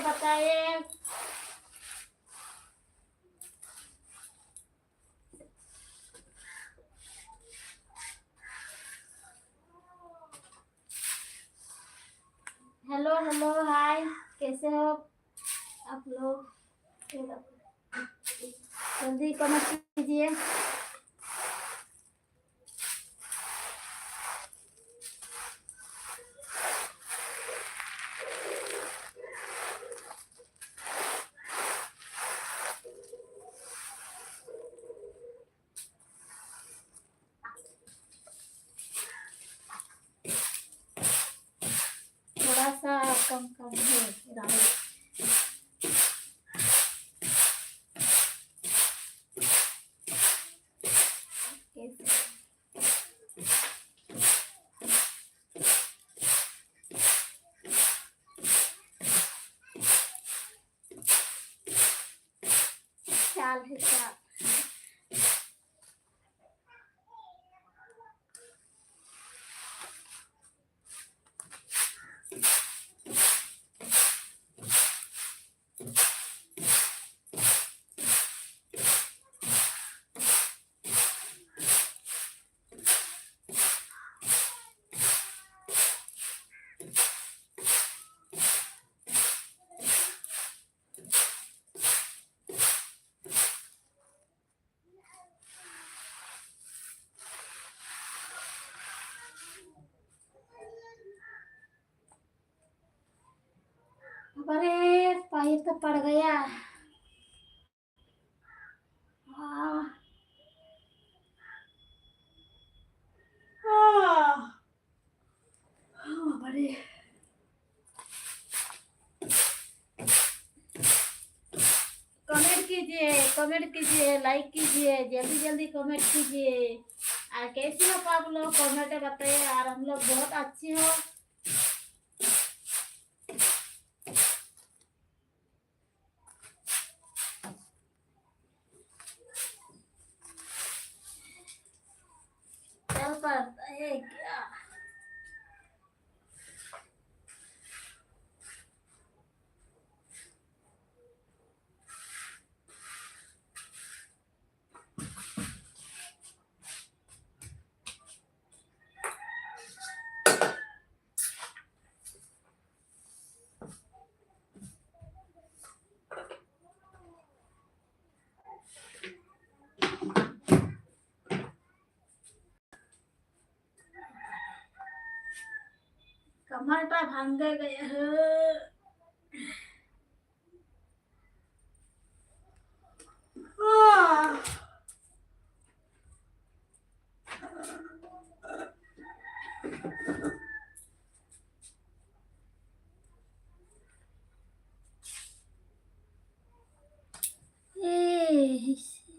बताएं। हेलो, हेलो, हाय, कैसे हो आप लोग? जल्दी कमेंट कीजिए। थोड़ा सा कम कम है राहुल। कैसे? चाल है, चाल। अरे, पैर तो पड़ गया। हाँ। हाँ। हाँ, बाबा रे। कमेंट कीजिए, कमेंट कीजिए, लाइक कीजिए, जल्दी जल्दी कमेंट कीजिए। और कैसी हो आप लोग, कमेंट में बताइए। और हम लोग बहुत अच्छी हो। चल पड़ता है क्या? ᱟᱴᱟ ᱵᱷᱟᱝᱜᱟ ᱜᱟᱭᱟ ᱦᱟᱹ᱾ ए, इसे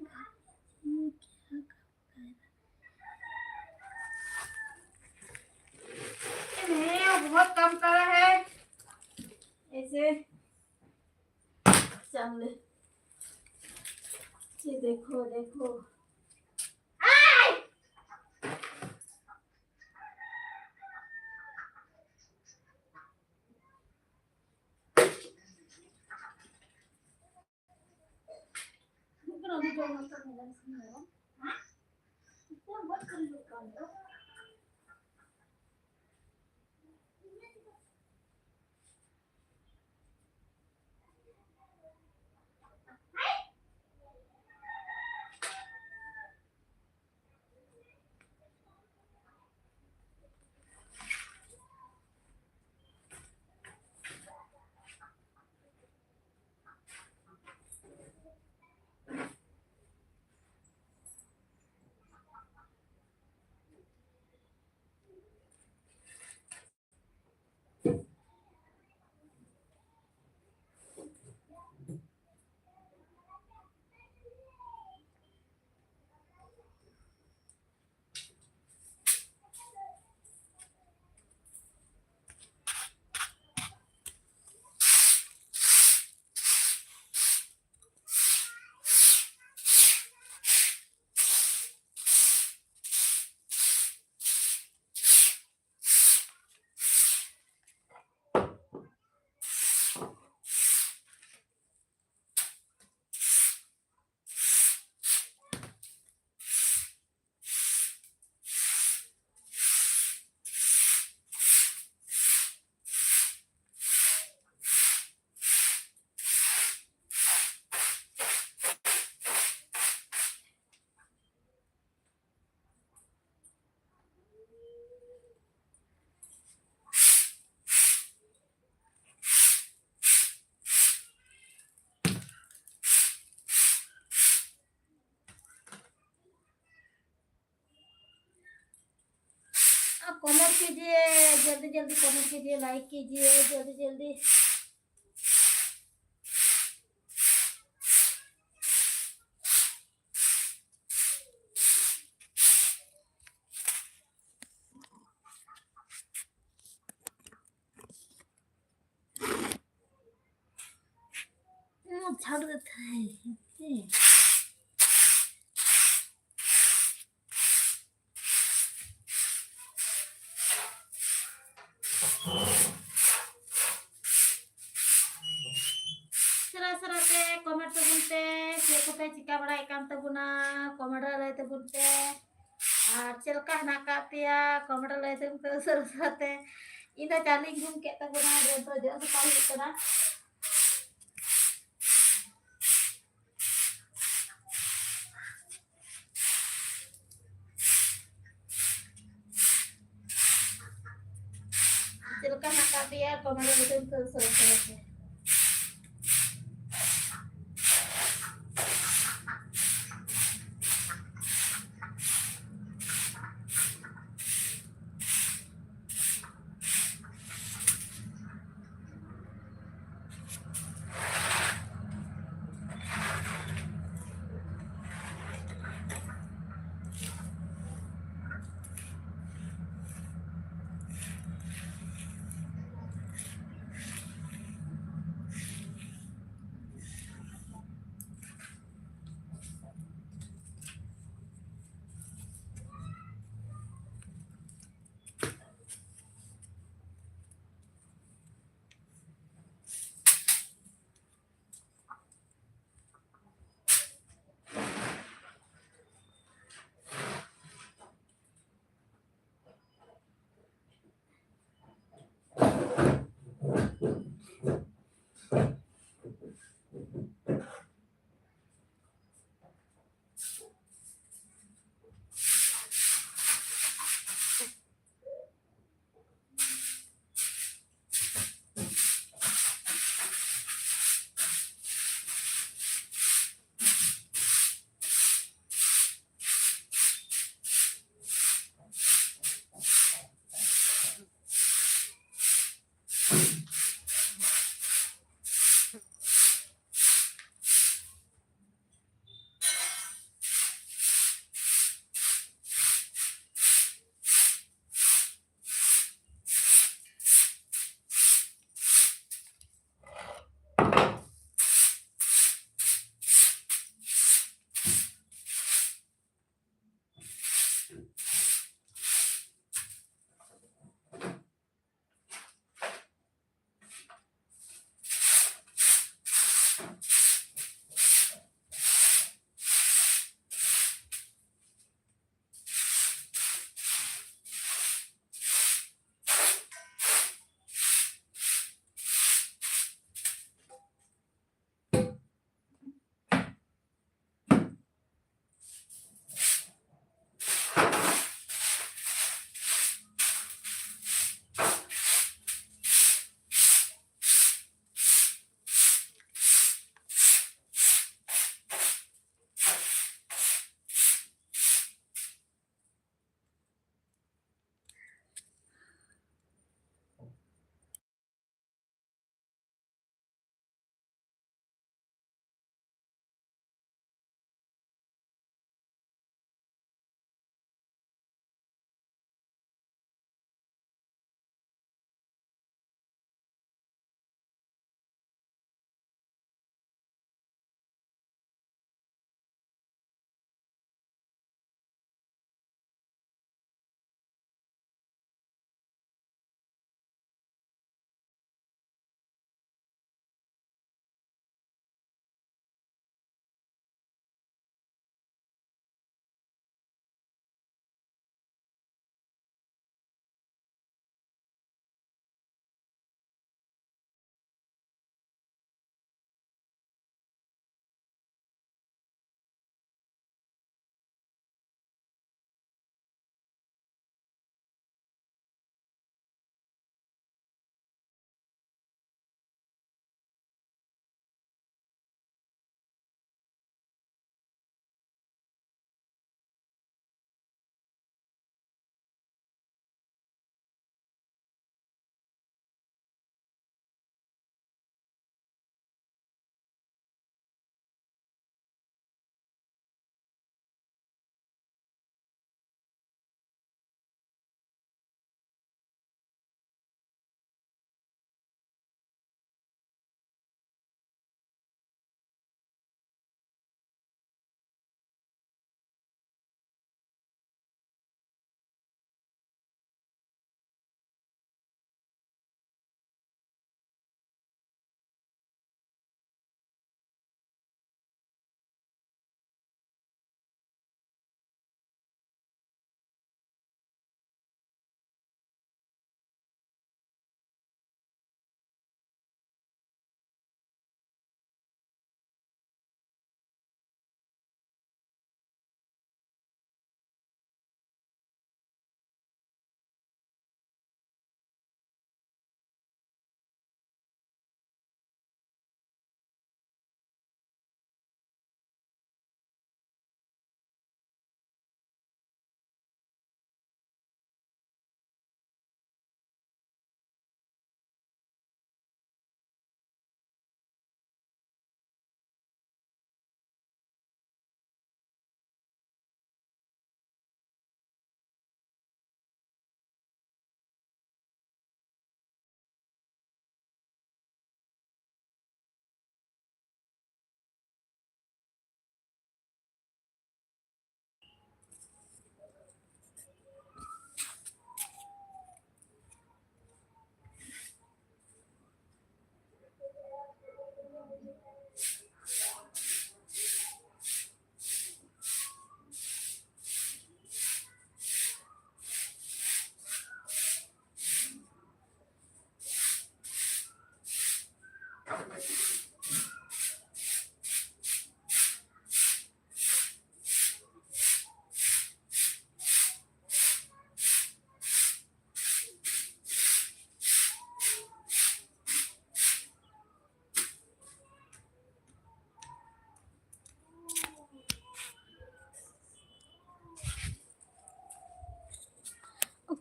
क्या कर रहा है? नहीं, वो बहुत कम करा है। ऐसे चल ले। ये देखो, देखो। कमेंट कीजिए, जल्दी जल्दी कमेंट कीजिए, लाइक कीजिए, जल्दी जल्दी। हाँ, झाड़ देता है। ᱥᱮᱨᱟ ᱥᱮᱨᱟ ᱛᱮ ᱠᱚᱢᱮᱱᱴ ᱛᱟᱵᱚᱱ ᱯᱮ, ᱪᱮᱫ ᱠᱚᱯᱮ ᱪᱤᱠᱟ ᱵᱟᱲᱟᱭᱮᱫ ᱠᱟᱱ ᱛᱟᱵᱚᱱᱟ, ᱠᱚᱢᱮᱱᱴ ᱨᱮ ᱞᱟᱹᱭ ᱛᱟᱵᱚᱱ ᱯᱮ᱾ ᱟᱨ ᱪᱮᱫ ᱞᱮᱠᱟ ᱦᱮᱱᱟᱜ ᱟᱠᱟᱫ ᱯᱮᱭᱟ, ᱠᱚᱢᱮᱱᱴ ᱨᱮ ᱞᱟᱹᱭ ᱛᱟᱵᱚᱱ ᱯᱮ ᱩᱥᱟᱹᱨᱟ ᱩᱥᱟᱹᱨᱟ ᱛᱮ᱾ ᱤᱧ ᱫᱚ ᱪᱟᱣᱞᱮᱧ ᱜᱩᱢ ᱠᱮᱫ ᱛᱟᱵᱚᱱᱟ, ᱡᱚᱛᱚ ᱡᱚᱜ ᱥᱟᱯᱷᱟ ᱦᱩᱭᱩᱜ ᱠᱟᱱᱟ᱾ ᱪᱮᱫ ᱞᱮᱠᱟ ᱦᱮᱱᱟᱜ ᱟᱠᱟᱫ ᱯᱮᱭᱟ, ᱠᱚᱢᱮᱱᱴ ᱨᱮ ᱞᱟᱹᱭ ᱛᱟᱵᱚᱱ ᱯᱮ ᱩᱥᱟᱹᱨᱟ ᱩᱥᱟᱹᱨᱟ ᱛᱮ᱾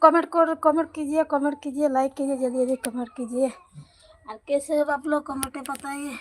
कमेंट कर, कमेंट कीजिए, कमेंट कीजिए, लाइक कीजिए, जल्दी जल्दी कमेंट कीजिए। और कैसे हो आप लोग, कमेंट में बताइए।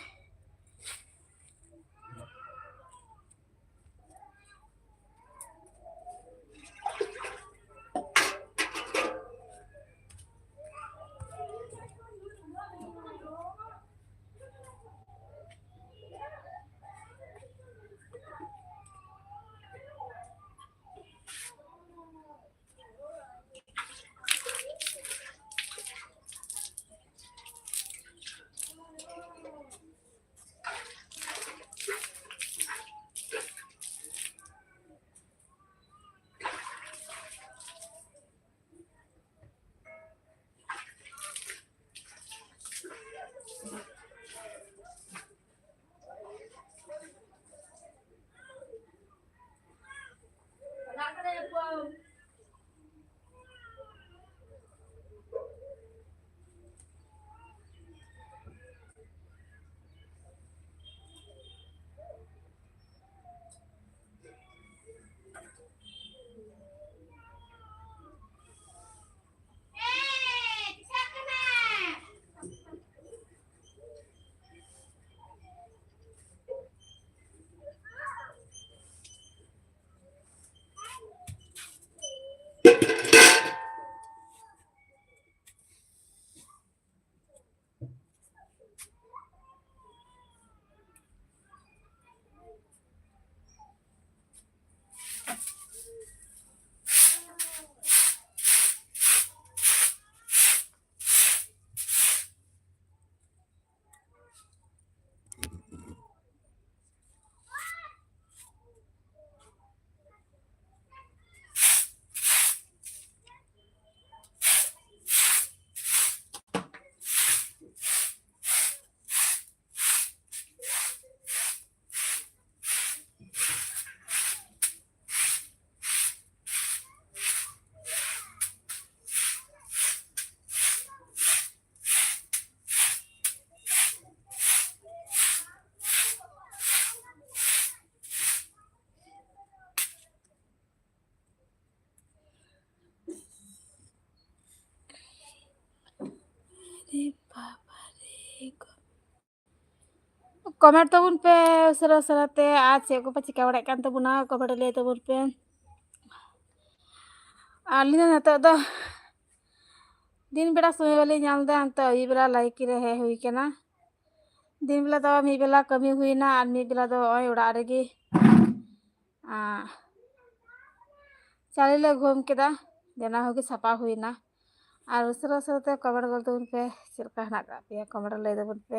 comment ᱛᱟᱵᱚᱱ ᱯᱮ ᱩᱥᱟᱹᱨᱟ ᱩᱥᱟᱹᱨᱟ ᱛᱮ, ᱟᱨ ᱪᱮᱫ ᱠᱚᱯᱮ ᱪᱤᱠᱟ ᱵᱟᱲᱟᱭᱮᱫ ᱠᱟᱱ ᱛᱟᱵᱚᱱᱟ, comment ᱨᱮ ᱞᱟᱹᱭ ᱛᱟᱵᱚᱱ ᱯᱮ᱾ ᱟᱹᱞᱤᱧ ᱫᱚ ᱱᱤᱛᱚᱜ ᱫᱚ ᱫᱤᱱ ᱵᱮᱲᱟ ᱥᱚᱢᱚᱭ ᱵᱟᱞᱤᱧ ᱧᱟᱢ ᱮᱫᱟ, ᱱᱤᱛᱚᱜ ᱟᱹᱭᱩᱵ ᱵᱮᱲᱟ ᱞᱟᱭᱠᱤ ᱨᱮ ᱦᱮᱡ ᱦᱩᱭ ᱠᱟᱱᱟ᱾ ᱫᱤᱱ ᱵᱮᱞᱟ ᱫᱚ ᱢᱤᱫ ᱵᱮᱞᱟ ᱠᱟᱹᱢᱤ ᱦᱩᱭᱱᱟ ᱟᱨ ᱢᱤᱫ ᱵᱮᱞᱟ ᱫᱚ ᱱᱚᱜᱼᱚᱭ ᱚᱲᱟᱜ ᱨᱮᱜᱮ, ᱟᱸ, ᱪᱟᱣᱞᱮ ᱞᱮ ᱜᱩᱦᱩᱢ ᱠᱮᱫᱟ, ᱡᱮ ᱚᱱᱟ ᱦᱚᱸᱜᱮ ᱥᱟᱯᱷᱟ ᱦᱩᱭᱱᱟ᱾ ᱟᱨ ᱩᱥᱟᱹᱨᱟ ᱩᱥᱟᱹᱨᱟ ᱛᱮ comment ᱜᱚᱞ ᱛᱟᱵᱚᱱ ᱯᱮ, ᱪᱮᱫ ᱞᱮᱠᱟ ᱦᱮᱱᱟᱜ ᱟᱠᱟᱫ ᱯᱮᱭᱟ, comment ᱨᱮ ᱞᱟᱹᱭ ᱛᱟᱵᱚᱱ ᱯᱮ᱾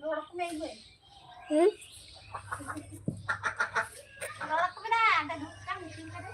ᱨᱚᱲ ᱠᱚ ᱢᱮ, ᱤᱧ ᱦᱚᱸ᱾ ᱦᱩᱸ? ᱨᱚᱲ ᱠᱚ ᱢᱮ, ᱚᱸᱰᱮ ᱫᱩᱲᱩᱵ ᱠᱟᱱ ᱢᱤᱴᱤᱝ ᱠᱟᱱᱟ᱾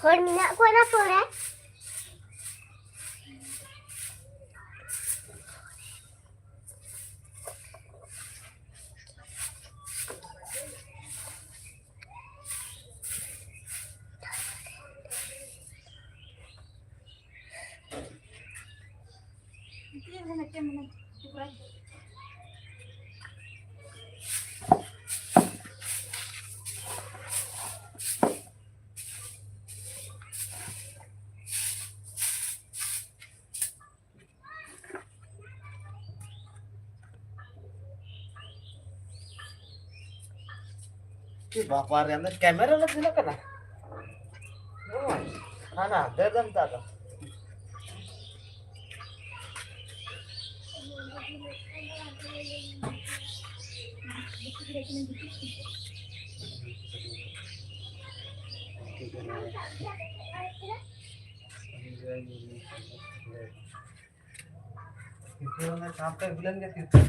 ᱦᱚᱲ ᱢᱮᱱᱟᱜ ᱠᱚᱣᱟ ᱚᱱᱟ ᱯᱚᱨᱮ᱾ ᱵᱟᱯᱟᱨᱮ, ᱟᱢ ᱫᱚ ᱠᱮᱢᱮᱨᱟ ᱞᱮ ᱥᱮᱱᱚᱜ ᱠᱟᱱᱟ? ᱦᱳᱭ, ᱦᱟᱱᱟ, ᱫᱟᱹᱲ ᱫᱟᱢ ᱛᱟᱫᱚ᱾ ᱛᱤᱨᱯᱚᱞ ᱚᱱᱟ ᱥᱟᱶᱛᱮ ᱟᱹᱜᱩ ᱞᱮᱱ ᱜᱮ ᱛᱤᱨᱯᱚᱞ᱾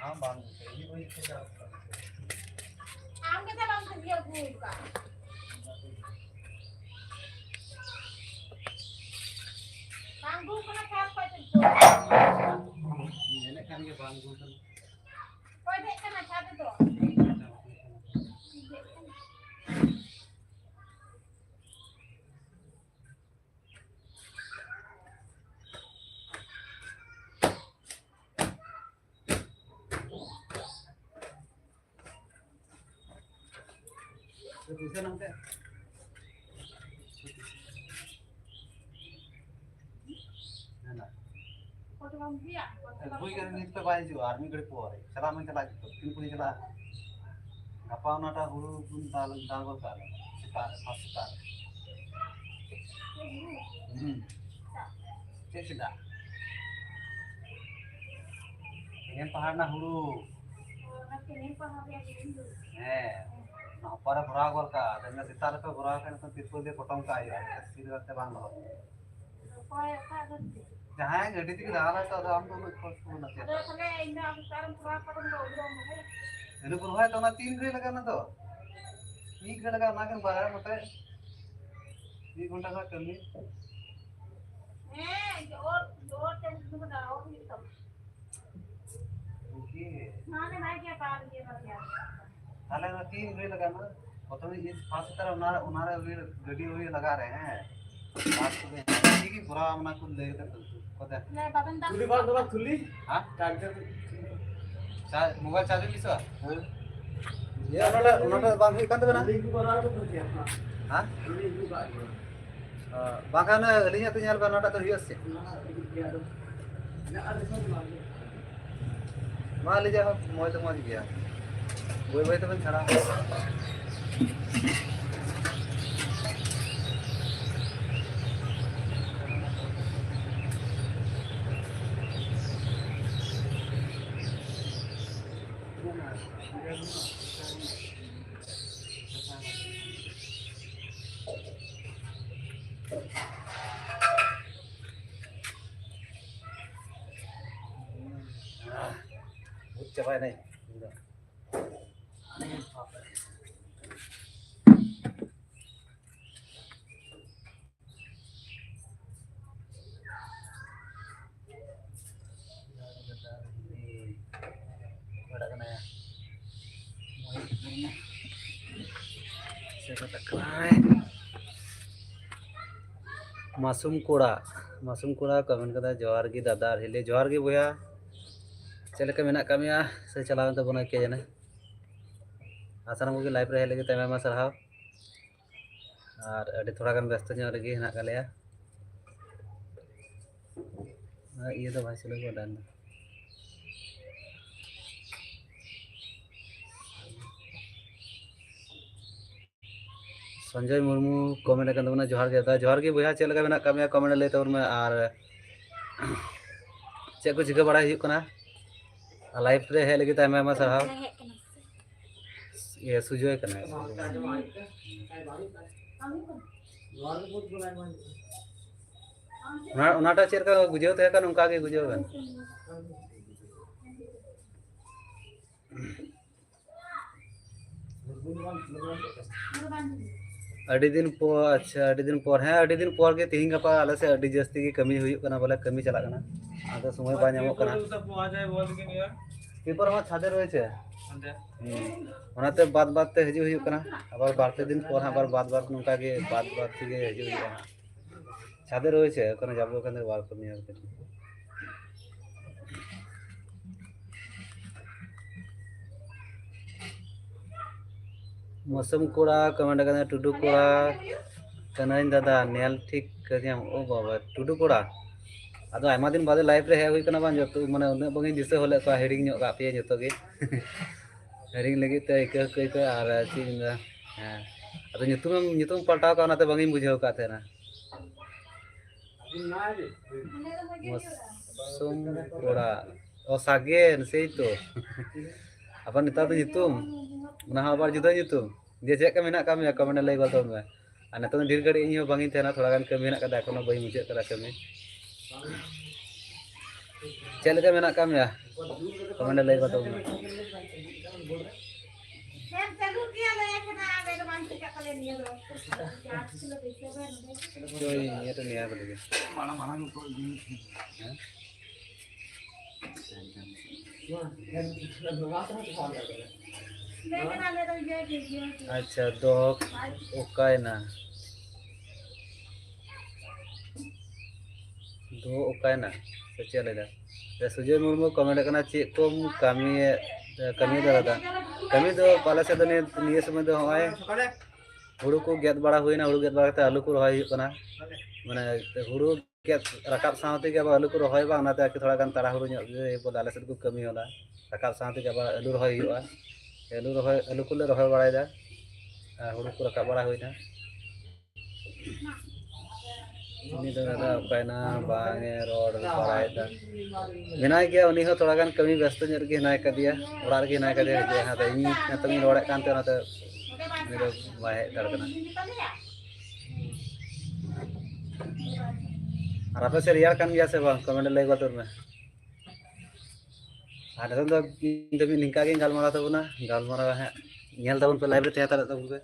ᱟᱢ ᱵᱟᱝ ᱵᱩᱡᱷᱟᱹᱣ, ᱤᱧ ᱵᱟᱹᱧ ᱵᱩᱡᱷᱟᱹᱣ᱾ ᱟᱢ ᱜᱮᱥᱮ ᱵᱟᱢ ᱵᱩᱡᱷᱟᱹᱣ ᱟᱹᱜᱩ ᱟᱠᱟᱫ᱾ ᱵᱟᱝ ᱟᱹᱜᱩ ᱠᱟᱱᱟ ᱪᱷᱟᱫ ᱠᱷᱚᱡ ᱛᱤᱨᱯᱚᱞ᱾ ᱢᱮᱱᱮᱫ ᱠᱟᱱ ᱜᱮ ᱵᱟᱝ ᱟᱹᱜᱩ ᱠᱟᱱᱟ᱾ ᱚᱠᱚᱭ ᱫᱮᱡ ᱠᱟᱱᱟ ᱪᱷᱟᱫ ᱨᱮᱫᱚ? ᱯᱩᱭᱥᱟᱹ ᱱᱟᱢ ᱛᱮ? ᱦᱮᱸ᱾ ᱦᱩᱭ ᱠᱟᱱᱟ, ᱱᱤᱛ ᱫᱚ ᱵᱟᱭ ᱦᱤᱡᱩᱜᱼᱟ, ᱟᱨ ᱢᱤᱫ ᱜᱷᱟᱹᱲᱤᱡ ᱯᱚᱨᱮ᱾ ᱪᱟᱞᱟᱜ ᱢᱮ, ᱪᱟᱞᱟᱜ ᱡᱚᱛᱚ᱾ ᱛᱤᱱ ᱠᱚᱨᱮ ᱪᱟᱞᱟᱜᱼᱟ? ᱜᱟᱯᱟ ᱚᱱᱟᱴᱟᱜ ᱦᱩᱲᱩ ᱵᱚᱱ ᱫᱟᱞ, ᱫᱟᱞ ᱜᱚᱫ ᱠᱟᱜᱼᱟ ᱥᱮᱛᱟᱜ ᱨᱮ, ᱥᱟᱛ ᱥᱮᱛᱟᱜ ᱨᱮ᱾ ᱦᱩᱸ᱾ ᱪᱮᱫ ᱥᱮᱛᱟᱜ? ᱮᱸᱜᱮᱞ ᱯᱟᱦᱟᱲ ᱨᱮᱱᱟᱜ ᱦᱩᱲᱩ᱾ ᱦᱮᱸ, ᱚᱱᱟ ᱦᱚᱯᱟᱨ ᱨᱮ ᱵᱷᱚᱨᱟᱣ ᱜᱚᱫ ᱠᱟᱜᱼᱟ᱾ ᱟᱫᱚ ᱤᱱᱟᱹ ᱥᱮᱛᱟᱜ ᱨᱮᱯᱮ ᱵᱷᱚᱨᱟᱣ ᱠᱷᱟᱱ ᱱᱤᱛᱚᱜ ᱛᱤᱨᱯᱚᱞ ᱫᱤᱭᱮ ᱯᱚᱴᱚᱢ ᱠᱟᱜ ᱦᱩᱭᱩᱜᱼᱟ, ᱥᱤ ᱞᱮᱠᱟᱛᱮ ᱵᱟᱝ ᱞᱚᱦᱚᱫ᱾ ᱡᱟᱦᱟᱸᱭ ᱜᱟᱹᱰᱤ ᱛᱮᱜᱮ ᱫᱟᱬᱟᱱᱟᱭ ᱛᱚ, ᱟᱫᱚ ᱟᱢ ᱫᱚ ᱩᱱᱟᱹᱜ ᱠᱚᱥᱴᱚ ᱵᱟᱹᱱᱩᱜ ᱛᱟᱭᱟ᱾ ᱟᱫᱚ ᱛᱟᱦᱞᱮ ᱤᱧ ᱫᱚ ᱟᱢ ᱥᱟᱨᱮᱢ ᱠᱚᱨᱟᱣ ᱠᱟᱜ ᱫᱚ ᱩᱱᱟᱹᱜ ᱩᱭᱦᱟᱹᱨ ᱢᱮ᱾ ᱤᱱᱟᱹ ᱠᱚ ᱨᱚᱦᱚᱭ ᱛᱚ ᱚᱱᱟ ᱛᱤᱱ ᱜᱷᱟᱹᱲᱤᱡ ᱞᱟᱜᱟᱜᱼᱟ ᱚᱱᱟ ᱫᱚ? ᱢᱤᱫ ᱜᱷᱟᱹᱲᱤᱡ ᱞᱟᱜᱟᱜᱼᱟ, ᱚᱱᱟ ᱜᱮᱢ ᱵᱟᱲᱟᱭᱟ ᱱᱚᱛᱮ᱾ ᱢᱤᱫ ᱜᱷᱚᱱᱴᱟ ᱠᱷᱚᱱ ᱠᱟᱹᱢᱤ᱾ ᱦᱮᱸ, ᱡᱳᱨ, ᱡᱳᱨ ᱛᱮ ᱩᱫᱩᱜ ᱫᱟ, ᱚᱨ ᱦᱩᱭᱩᱜ ᱛᱟᱢᱟ᱾ ᱢᱟᱱᱮ ᱵᱷᱟᱭ ᱠᱮ ᱯᱟᱨ ᱠᱮ ᱵᱟᱨ ᱠᱮ᱾ ᱛᱟᱦᱞᱮ ᱚᱱᱟ ᱛᱤᱱ ᱨᱮ ᱞᱟᱜᱟᱜᱼᱟ? ᱯᱨᱚᱛᱷᱚᱢ ᱤᱧ ᱯᱷᱟᱥᱴ ᱛᱟᱨᱟ ᱚᱱᱟ, ᱚᱱᱟ ᱨᱮ ᱜᱟᱹᱰᱤ ᱦᱩᱭ ᱞᱟᱜᱟ ᱨᱮ, ᱦᱮᱸ᱾ ᱯᱷᱟᱥᱴ ᱨᱮ ᱴᱷᱤᱠ ᱜᱮ ᱠᱚᱨᱟᱣ ᱚᱱᱟ ᱠᱚ ᱞᱟᱹᱭ ᱠᱟᱛᱮ ᱛᱚ᱾ ᱠᱚᱛᱮ? ᱞᱮ ᱵᱟᱵᱮᱱ ᱫᱟᱜ ᱛᱩᱞᱤ ᱵᱟᱝ ᱫᱚ ᱵᱟᱝ ᱛᱩᱞᱤ? ᱦᱮᱸ? ᱪᱟᱨᱡᱟᱨ᱾ ᱪᱟᱨᱡ, ᱢᱳᱵᱟᱭᱤᱞ ᱪᱟᱨᱡ ᱦᱩᱭ ᱥᱮ? ᱦᱮᱸ᱾ ᱤᱭᱟᱹ ᱚᱱᱟᱴᱟᱜ, ᱚᱱᱟᱴᱟᱜ ᱵᱟᱝ ᱦᱩᱭᱩᱜ ᱠᱟᱱ ᱛᱟᱵᱮᱱᱟ? ᱞᱤᱝᱠ ᱠᱚ ᱠᱚᱨᱟᱣ ᱠᱟᱛᱮ ᱪᱮᱫ? ᱦᱮᱸ? ᱞᱤᱝᱠ ᱠᱚ ᱵᱟᱝ ᱦᱩᱭᱩᱜᱼᱟ᱾ ᱚ, ᱵᱟᱝᱠᱷᱟᱱ ᱟᱹᱞᱤᱧᱟᱜ ᱛᱮ ᱧᱮᱞ ᱵᱮᱱ, ᱚᱱᱟᱴᱟᱜ ᱫᱚ ᱦᱩᱭᱩᱜᱼᱟ ᱥᱮ ᱪᱮᱫ? ᱚᱱᱟ ᱦᱩᱭᱩᱜ ᱜᱮᱭᱟ ᱟᱫᱚ᱾ ᱢᱮᱱᱟᱜᱼᱟ ᱫᱤᱥᱚᱢ ᱨᱮ ᱵᱟᱝ ᱦᱩᱭᱩᱜᱼᱟ᱾ ᱢᱟ ᱞᱟᱹᱭ ᱡᱟ ᱦᱳᱠ, ᱢᱚᱡᱽ ᱫᱚ ᱢᱚᱡᱽ ᱜᱮᱭᱟ᱾ ᱵᱟᱹᱭ ᱵᱟᱹᱭ ᱛᱮᱵᱮᱱ ᱥᱮᱬᱟ᱾ ᱵᱩᱡᱽ ᱪᱟᱵᱟᱭᱮᱱᱟᱹᱧ ᱤᱧ ᱫᱚ᱾ ᱚᱠᱟᱴᱟᱜ ᱠᱟᱱᱟᱭᱟ? ᱢᱚᱦᱤᱛ ᱢᱩᱨᱢᱩ᱾ ᱥᱮ ᱚᱠᱟᱴᱟᱜ ᱠᱟᱱᱟᱭ? ᱢᱟᱥᱩᱢ ᱠᱚᱲᱟ, ᱢᱟᱥᱩᱢ ᱠᱚᱲᱟ comment ᱠᱟᱫᱟ, "ᱡᱚᱦᱟᱨ ᱜᱮ ᱫᱟᱫᱟ ᱟᱨ ᱦᱤᱞᱤ", ᱡᱚᱦᱟᱨ ᱜᱮ ᱵᱚᱭᱦᱟ᱾ ᱪᱮᱫ ᱞᱮᱠᱟ ᱢᱮᱱᱟᱜ ᱟᱠᱟᱫ ᱢᱮᱭᱟ ᱥᱮ ᱪᱟᱞᱟᱣᱮᱱ ᱛᱟᱵᱚᱱᱟ ᱠᱮ ᱡᱟᱱᱮ? ᱟᱥᱟᱱᱟᱢ ᱠᱚᱜᱮ live ᱨᱮ ᱦᱮᱡ ᱞᱟᱹᱜᱤᱫ ᱛᱮ ᱟᱭᱢᱟ ᱟᱭᱢᱟ ᱥᱟᱨᱦᱟᱣ᱾ ᱟᱨ ᱟᱹᱰᱤ ᱛᱷᱚᱲᱟ ᱜᱟᱱ ᱵᱮᱥᱛᱚ ᱧᱚᱜ ᱨᱮᱜᱮ ᱦᱮᱱᱟᱜ ᱟᱠᱟᱫ ᱞᱮᱭᱟ᱾ ᱟᱨ ᱤᱭᱟᱹ ᱫᱚ ᱵᱟᱭ ᱪᱟᱹᱞᱩ ᱠᱟᱱᱟ ᱰᱟᱱ ᱫᱚ᱾ ᱥᱚᱧᱡᱚᱭ ᱢᱩᱨᱢᱩ comment ᱟᱠᱟᱱ ᱛᱟᱵᱚᱱᱟ, "ᱡᱚᱦᱟᱨ ᱜᱮ ᱫᱟᱫᱟ", ᱡᱚᱦᱟᱨ ᱜᱮ ᱵᱚᱭᱦᱟ, ᱪᱮᱫ ᱞᱮᱠᱟ ᱢᱮᱱᱟᱜ ᱟᱠᱟᱫ ᱢᱮᱭᱟ comment ᱨᱮ ᱞᱟᱹᱭ ᱛᱟᱵᱚᱱ ᱢᱮ, ᱟᱨ ᱪᱮᱫ ᱠᱚ ᱪᱤᱠᱟᱹ ᱵᱟᱲᱟᱭ ᱦᱩᱭᱩᱜ ᱠᱟᱱᱟ, ᱟᱨ live ᱨᱮ ᱦᱮᱡ ᱞᱟᱹᱜᱤᱫ ᱛᱮ ᱟᱭᱢᱟ ᱟᱭᱢᱟ ᱥᱟᱨᱦᱟᱣ᱾ ᱤᱭᱟᱹ ᱥᱩᱡᱚᱭ ᱠᱟᱱᱟᱭ᱾ ᱚᱱᱟ, ᱚᱱᱟᱴᱟᱜ ᱪᱮᱫ ᱞᱮᱠᱟ ᱵᱩᱡᱷᱟᱹᱣ ᱛᱟᱦᱮᱸ ᱠᱟᱱ, ᱚᱱᱠᱟ ᱜᱮ ᱵᱩᱡᱷᱟᱹᱣ ᱠᱟᱱ᱾ ᱟᱹᱰᱤ ᱫᱤᱱ ᱯᱚᱨ, ᱟᱪᱪᱷᱟ, ᱟᱹᱰᱤ ᱫᱤᱱ ᱯᱚᱨ, ᱦᱮᱸ, ᱟᱹᱰᱤ ᱫᱤᱱ ᱯᱚᱨ ᱜᱮ ᱛᱤᱦᱤᱧ ᱜᱟᱯᱟ ᱟᱞᱮ ᱥᱮᱫ ᱟᱹᱰᱤ ᱡᱟᱹᱥᱛᱤ ᱜᱮ ᱠᱟᱹᱢᱤ ᱦᱩᱭᱩᱜ ᱠᱟᱱᱟ, ᱵᱚᱞᱮ ᱠᱟᱹᱢᱤ ᱪᱟᱞᱟᱜ ᱠᱟᱱᱟ, ᱟᱫᱚ ᱥᱚᱢᱚᱭ ᱵᱟᱭ ᱧᱟᱢᱚᱜ ᱠᱟᱱᱟ᱾ ᱯᱮᱯᱟᱨ ᱢᱟ ᱪᱷᱟᱫᱮ ᱨᱚᱭᱮᱪᱷᱮ᱾ ᱦᱩᱸ᱾ ᱚᱱᱟᱛᱮ ᱵᱟᱫ ᱵᱟᱫ ᱛᱮ ᱦᱤᱡᱩᱜ ᱦᱩᱭᱩᱜ ᱠᱟᱱᱟ, ᱟᱵᱟᱨ ᱵᱟᱨ ᱯᱮ ᱫᱤᱱ ᱯᱚᱨ ᱦᱟᱸᱜ ᱟᱵᱟᱨ ᱵᱟᱫ ᱵᱟᱫ ᱱᱚᱝᱠᱟ ᱜᱮ ᱵᱟᱫ ᱵᱟᱫ ᱛᱮᱜᱮ ᱦᱤᱡᱩᱜ ᱦᱩᱭᱩᱜᱼᱟ ᱦᱟᱸᱜ᱾ ᱪᱷᱟᱫᱮ ᱨᱚᱭᱮᱪᱷᱮ, ᱚᱠᱟᱨᱮ ᱡᱟᱵᱚ ᱠᱟᱱ ᱵᱟᱨ ᱯᱮ ᱫᱤᱱ᱾ ᱢᱚᱥᱩᱢ ᱠᱚᱲᱟ comment ᱠᱟᱱᱟ, "ᱴᱩᱰᱩ ᱠᱚᱲᱟ ᱠᱟᱹᱱᱟᱹᱧ ᱫᱟᱫᱟ, ᱧᱮᱞ ᱴᱷᱤᱠ ᱠᱟᱹᱫᱤᱧᱟᱢ?" ᱳ ᱵᱟᱵᱟ, ᱴᱩᱰᱩ ᱠᱚᱲᱟ, ᱟᱫᱚ ᱟᱭᱢᱟ ᱫᱤᱱ ᱵᱟᱫᱮ live ᱨᱮ ᱦᱮᱡ ᱦᱩᱭ ᱠᱟᱱᱟ ᱵᱟᱝ, ᱡᱚᱛᱚ ᱢᱟᱱᱮ ᱩᱱᱟᱹᱜ ᱵᱟᱝ ᱤᱧ ᱫᱤᱥᱟᱹ ᱦᱚᱞᱮᱫ ᱠᱚᱣᱟ, ᱦᱤᱲᱤᱧ ᱧᱚᱜ ᱠᱟᱜ ᱯᱮᱭᱟ ᱡᱚᱛᱚ ᱜᱮ᱾ ᱦᱤᱲᱤᱧ ᱞᱟᱹᱜᱤᱫ ᱛᱮ ᱟᱹᱭᱠᱟᱹᱣ ᱟᱹᱭᱠᱟᱹᱣ ᱟᱨ ᱪᱮᱫ ᱤᱧ ᱢᱮᱱᱟ, ᱦᱮᱸ, ᱟᱫᱚ ᱧᱩᱛᱩᱢ ᱧᱩᱛᱩᱢ ᱯᱟᱞᱴᱟᱣ ᱠᱟᱜᱼᱟ, ᱚᱱᱟᱛᱮ ᱵᱟᱝ ᱤᱧ ᱵᱩᱡᱷᱟᱹᱣ ᱟᱠᱟᱫ ᱛᱟᱦᱮᱱᱟ᱾ ᱢᱚᱥᱩᱢ ᱠᱚᱲᱟ, ᱚ, ᱥᱟᱜᱮᱱ, ᱥᱮᱭ ᱛᱚ᱾ ᱟᱵᱟᱨ ᱱᱮᱛᱟᱨ ᱫᱚ ᱧᱩᱛᱩᱢ, ᱚᱱᱟ ᱦᱚᱸ ᱟᱵᱟᱨ ᱡᱩᱫᱟᱹ ᱧᱩᱛᱩᱢ᱾ ᱡᱮ ᱪᱮᱫ ᱠᱟᱹᱢᱤ ᱢᱮᱱᱟᱜ ᱟᱠᱟᱫ ᱢᱮᱭᱟ, comment ᱨᱮ ᱞᱟᱹᱭ ᱜᱚᱫ ᱛᱟᱵᱚᱱ ᱢᱮ᱾ ᱟᱨ ᱱᱤᱛᱚᱝ ᱫᱚ ᱰᱷᱮᱨ ᱜᱷᱟᱹᱲᱤᱡ ᱤᱧ ᱦᱚᱸ ᱵᱟᱝ ᱤᱧ ᱛᱟᱦᱮᱱᱟ, ᱛᱷᱚᱲᱟ ᱜᱟᱱ ᱠᱟᱹᱢᱤ ᱦᱮᱱᱟᱜ ᱟᱠᱟᱫᱟ, ᱮᱠᱷᱚᱱᱳ ᱵᱟᱹᱧ ᱢᱩᱪᱟᱹᱫ ᱟᱠᱟᱫᱟ ᱠᱟᱹᱢᱤ᱾ ᱪᱮᱫ ᱞᱮᱠᱟ ᱢᱮᱱᱟᱜ ᱟᱠᱟᱫ ᱢᱮᱭᱟ? Comment ᱨᱮ ᱞᱟᱹᱭ ᱜᱚᱫ ᱛᱟᱵᱚᱱ ᱢᱮ᱾ ᱦᱳᱭ, ᱱᱤᱭᱟᱹ ᱫᱚ ᱱᱤᱭᱟᱹ ᱠᱚ ᱞᱟᱹᱜᱤᱫ᱾ ᱦᱮᱸ? ᱟᱪᱪᱷᱟ, ᱫᱚ ᱚᱠᱟᱭᱮᱱᱟ? ᱫᱚ ᱚᱠᱟᱭᱮᱱᱟ? ᱥᱮ ᱪᱮᱫ ᱞᱟᱹᱭᱫᱟ? ᱥᱩᱡᱚᱭ ᱢᱩᱨᱢᱩ comment ᱠᱟᱱᱟ, "ᱪᱮᱫ ᱠᱚᱢ ᱠᱟᱹᱢᱤᱭᱮᱫ, ᱠᱟᱹᱢᱤᱭᱮᱫᱟ ᱫᱟᱫᱟ?" ᱠᱟᱹᱢᱤ ᱫᱚ ᱟᱞᱮ ᱥᱮᱫ ᱫᱚ ᱱᱤᱭᱟᱹ, ᱱᱤᱭᱟᱹ ᱥᱚᱢᱚᱭ ᱫᱚ ᱦᱚᱸᱜᱼᱚᱭ ᱦᱩᱲᱩ ᱠᱚ ᱜᱮᱫ ᱵᱟᱲᱟ ᱦᱩᱭᱱᱟ, ᱦᱩᱲᱩ ᱜᱮᱫ ᱵᱟᱲᱟ ᱠᱟᱛᱮ ᱟᱹᱞᱩ ᱠᱚ ᱨᱚᱦᱚᱭ ᱦᱩᱭᱩᱜ ᱠᱟᱱᱟ᱾ ᱢᱟᱱᱮ ᱦᱩᱲᱩ ᱜᱮᱫ ᱨᱟᱠᱟᱵ ᱥᱟᱶ ᱛᱮᱜᱮ ᱟᱵᱟᱨ ᱟᱹᱞᱩ ᱠᱚ ᱨᱚᱦᱚᱭ ᱵᱟᱝ, ᱚᱱᱟᱛᱮ ᱟᱨᱠᱤ ᱛᱷᱚᱲᱟ ᱜᱟᱱ ᱛᱟᱲᱟᱦᱩᱲᱳ ᱧᱚᱜ ᱜᱮ ᱵᱚᱞᱮ ᱟᱞᱮ ᱥᱮᱫ ᱠᱚ ᱠᱟᱹᱢᱤ ᱦᱚᱫᱟ᱾ ᱨᱟᱠᱟᱵ ᱥᱟᱶ ᱛᱮᱜᱮ ᱟᱵᱟᱨ ᱟᱹᱞᱩ ᱨᱚᱦᱚᱭ ᱦᱩᱭᱩᱜᱼᱟ᱾ ᱟᱹᱞᱩ ᱨᱚᱦᱚᱭ, ᱟᱹᱞᱩ ᱠᱚᱞᱮ ᱨᱚᱦᱚᱭ ᱵᱟᱲᱟᱭᱮᱫᱟ ᱟᱨ ᱦᱩᱲᱩ ᱠᱚ ᱨᱟᱠᱟᱵ ᱵᱟᱲᱟ ᱦᱩᱭᱱᱟ᱾ ᱩᱱᱤ ᱫᱚ ᱫᱟᱫᱟ ᱚᱠᱟᱭᱮᱱᱟ? ᱵᱟᱝ ᱮ ᱨᱚᱲ ᱵᱟᱲᱟᱭᱮᱫᱟ᱾ ᱢᱮᱱᱟᱭ ᱜᱮᱭᱟ, ᱩᱱᱤ ᱦᱚᱸ ᱛᱷᱚᱲᱟ ᱜᱟᱱ ᱠᱟᱹᱢᱤ ᱵᱮᱥᱛᱚ ᱧᱚᱜ ᱨᱮᱜᱮ ᱦᱮᱱᱟᱭ ᱠᱟᱫᱮᱭᱟ, ᱚᱲᱟᱜ ᱨᱮᱜᱮ ᱦᱮᱱᱟᱭ ᱠᱟᱫᱮᱭᱟ᱾ ᱦᱤᱡᱩᱜ ᱟᱭ ᱦᱟᱸᱜ, ᱤᱧ ᱱᱤᱛᱚᱝ ᱤᱧ ᱨᱚᱲᱮᱫ ᱠᱟᱱ ᱛᱟᱦᱮᱸ, ᱚᱱᱟᱛᱮ ᱩᱱᱤ ᱫᱚ ᱵᱟᱭ ᱦᱮᱡ ᱦᱟᱛᱟᱲ ᱠᱟᱱᱟ᱾ ᱟᱨ ᱟᱯᱮ ᱥᱮᱫ ᱨᱮᱭᱟᱲ ᱠᱟᱱ ᱜᱮᱭᱟ ᱥᱮ ᱵᱟᱝ? comment ᱨᱮ ᱞᱟᱹᱭ ᱜᱚᱫ ᱢᱮ᱾ ᱟᱨ ᱱᱤᱛᱚᱝ ᱫᱚ ᱤᱧ ᱫᱚ ᱱᱤᱝᱠᱟ ᱜᱤᱧ ᱜᱟᱞᱢᱟᱨᱟᱣ ᱛᱟᱵᱚᱱᱟ, ᱜᱟᱞᱢᱟᱨᱟᱣ ᱦᱟᱸᱜ ᱧᱮᱞ ᱛᱟᱵᱚᱱ ᱯᱮ, live ᱨᱮ ᱛᱟᱦᱮᱸ ᱦᱟᱛᱟᱲᱚᱜ ᱛᱟᱵᱚᱱ ᱯᱮ᱾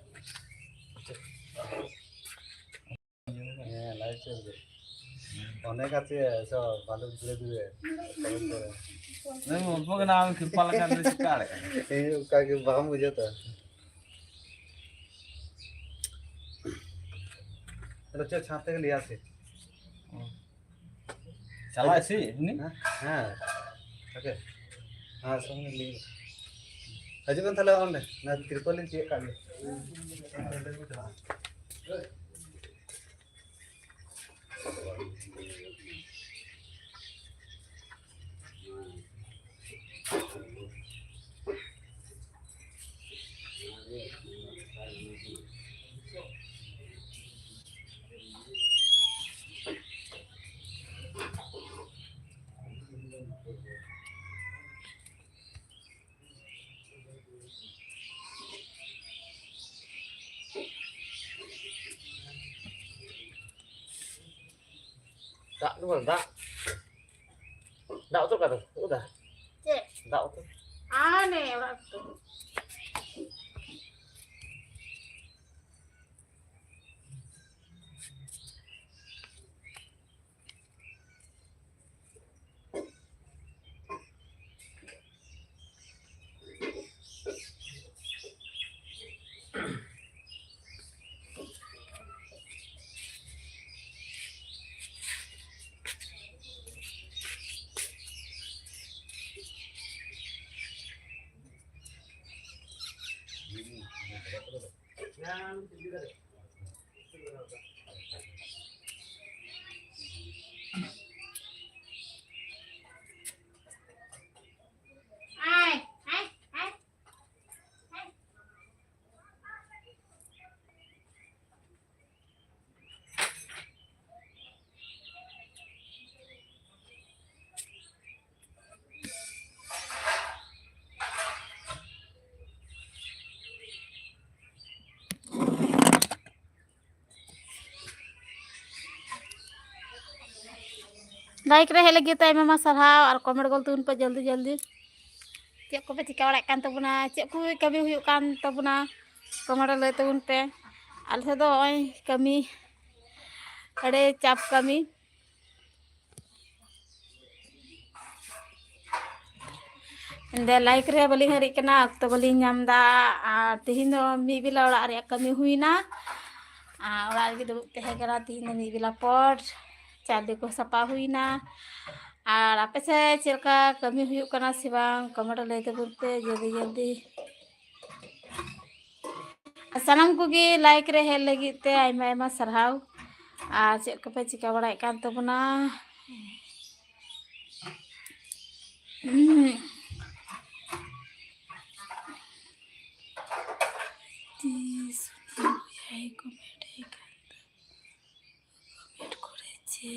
ᱦᱮᱸ, live ᱪᱚᱞ ᱜᱮ᱾ ᱚᱱᱮᱠ ᱟᱪᱷᱮ, ᱥᱚᱵ ᱵᱷᱟᱞᱩ ᱜᱷᱩᱨᱮ ᱫᱤᱵᱮ᱾ ᱚᱞᱯᱚ ᱜᱮ ᱱᱟ, ᱟᱢ ᱠᱷᱤᱯᱟ ᱞᱮᱠᱟ ᱞᱮ ᱪᱤᱠᱟ ᱫᱟᱲᱮᱭᱟᱜ ᱠᱟᱱᱟ᱾ ᱤᱧ ᱚᱱᱠᱟ ᱜᱮ ᱵᱟᱢ ᱵᱩᱡᱷᱟᱹᱣ ᱛᱚ᱾ ᱟᱫᱚ ᱪᱮᱫ ᱥᱟᱶᱛᱮ ᱜᱮ ᱞᱟᱹᱭᱟ ᱥᱮ? ᱪᱟᱞᱟᱜ ᱥᱮ ᱩᱱᱤ? ᱦᱮᱸ, ᱦᱮᱸ᱾ ᱳᱠᱮ᱾ ᱦᱮᱸ, ᱥᱚᱸᱜᱮ ᱞᱟᱹᱭ ᱢᱮ᱾ ᱦᱤᱡᱩᱜ ᱵᱮᱱ ᱛᱟᱦᱞᱮ ᱚᱸᱰᱮ, ᱚᱱᱟ ᱛᱤᱨᱯᱚᱞ ᱞᱤᱧ ᱛᱤᱭᱟᱹᱜ ᱠᱟᱜ ᱜᱮ᱾ ᱫᱟᱜ ᱫᱚ ᱵᱟᱝ, ᱫᱟᱜ᱾ ᱫᱟᱜ ᱩᱛᱩ ᱠᱟᱫᱟ, ᱩᱫᱟ᱾ ᱪᱮᱫ? ᱫᱟᱜ ᱩᱛᱩ᱾ ᱟᱨ ᱱᱮ ᱚᱲᱟᱜ ᱩᱛᱩ᱾ Like ᱨᱮ ᱦᱮᱡ ᱞᱟᱹᱜᱤᱫ ᱛᱮ ᱟᱭᱢᱟ ᱟᱭᱢᱟ ᱥᱟᱨᱦᱟᱣ ᱟᱨ comment ᱜᱚᱞ ᱛᱟᱵᱚᱱ ᱯᱮ ᱡᱚᱞᱫᱤ ᱡᱚᱞᱫᱤ᱾ ᱪᱮᱫ ᱠᱚᱯᱮ ᱪᱤᱠᱟᱹ ᱵᱟᱲᱟᱭᱮᱫ ᱠᱟᱱ ᱛᱟᱵᱚᱱᱟ, ᱪᱮᱫ ᱠᱚ ᱠᱟᱹᱢᱤ ᱦᱩᱭᱩᱜ ᱠᱟᱱ ᱛᱟᱵᱚᱱᱟ, comment ᱨᱮ ᱞᱟᱹᱭ ᱛᱟᱵᱚᱱ ᱯᱮ᱾ ᱟᱞᱮ ᱥᱮᱫ ᱫᱚ ᱱᱚᱜᱼᱚᱭ ᱠᱟᱹᱢᱤ, ᱟᱹᱰᱤ ᱪᱟᱯ ᱠᱟᱹᱢᱤ᱾ ᱮᱱᱛᱮ like ᱨᱮ ᱵᱟᱹᱞᱤᱧ ᱦᱟᱹᱨᱤᱜ ᱠᱟᱱᱟ, ᱚᱠᱛᱚ ᱵᱟᱹᱞᱤᱧ ᱧᱟᱢ ᱮᱫᱟ᱾ ᱟᱨ ᱛᱮᱦᱮᱧ ᱫᱚ ᱢᱤᱫ ᱵᱮᱞᱟ ᱚᱲᱟᱜ ᱨᱮᱭᱟᱜ ᱠᱟᱹᱢᱤ ᱦᱩᱭᱱᱟ᱾ ᱟᱨ ᱚᱲᱟᱜ ᱨᱮᱜᱮ ᱫᱩᱲᱩᱵ ᱛᱟᱦᱮᱸ ᱠᱟᱱᱟ ᱛᱮᱦᱮᱧ ᱫᱚ ᱢᱤᱫ ᱵᱮᱞᱟ ᱯᱚᱨ᱾ ᱪᱟᱣᱞᱮ ᱠᱚ ᱥᱟᱯᱟ ᱦᱩᱭᱱᱟ᱾ ᱟᱨ ᱟᱯᱮ ᱥᱮᱫ ᱪᱮᱫ ᱞᱮᱠᱟ ᱠᱟᱹᱢᱤ ᱦᱩᱭᱩᱜ ᱠᱟᱱᱟ ᱥᱮ ᱵᱟᱝ, comment ᱨᱮ ᱞᱟᱹᱭ ᱛᱟᱵᱚᱱ ᱯᱮ ᱡᱚᱞᱫᱤ ᱡᱚᱞᱫᱤ᱾ ᱟᱨ ᱥᱟᱱᱟᱢ ᱠᱚᱜᱮ like ᱨᱮ ᱦᱮᱡ ᱞᱟᱹᱜᱤᱫ ᱛᱮ ᱟᱭᱢᱟ ᱟᱭᱢᱟ ᱥᱟᱨᱦᱟᱣ᱾ ᱟᱨ ᱪᱮᱫ ᱠᱚᱯᱮ ᱪᱤᱠᱟᱹ ᱵᱟᱲᱟᱭᱮᱫ ᱠᱟᱱ ᱛᱟᱵᱚᱱᱟ? ᱛᱤᱥ ᱩᱱᱤ ᱵᱚᱭᱦᱟᱭ comment ᱮ ᱠᱟᱱ ᱫᱚ, comment ᱠᱚᱨᱮ ᱡᱮ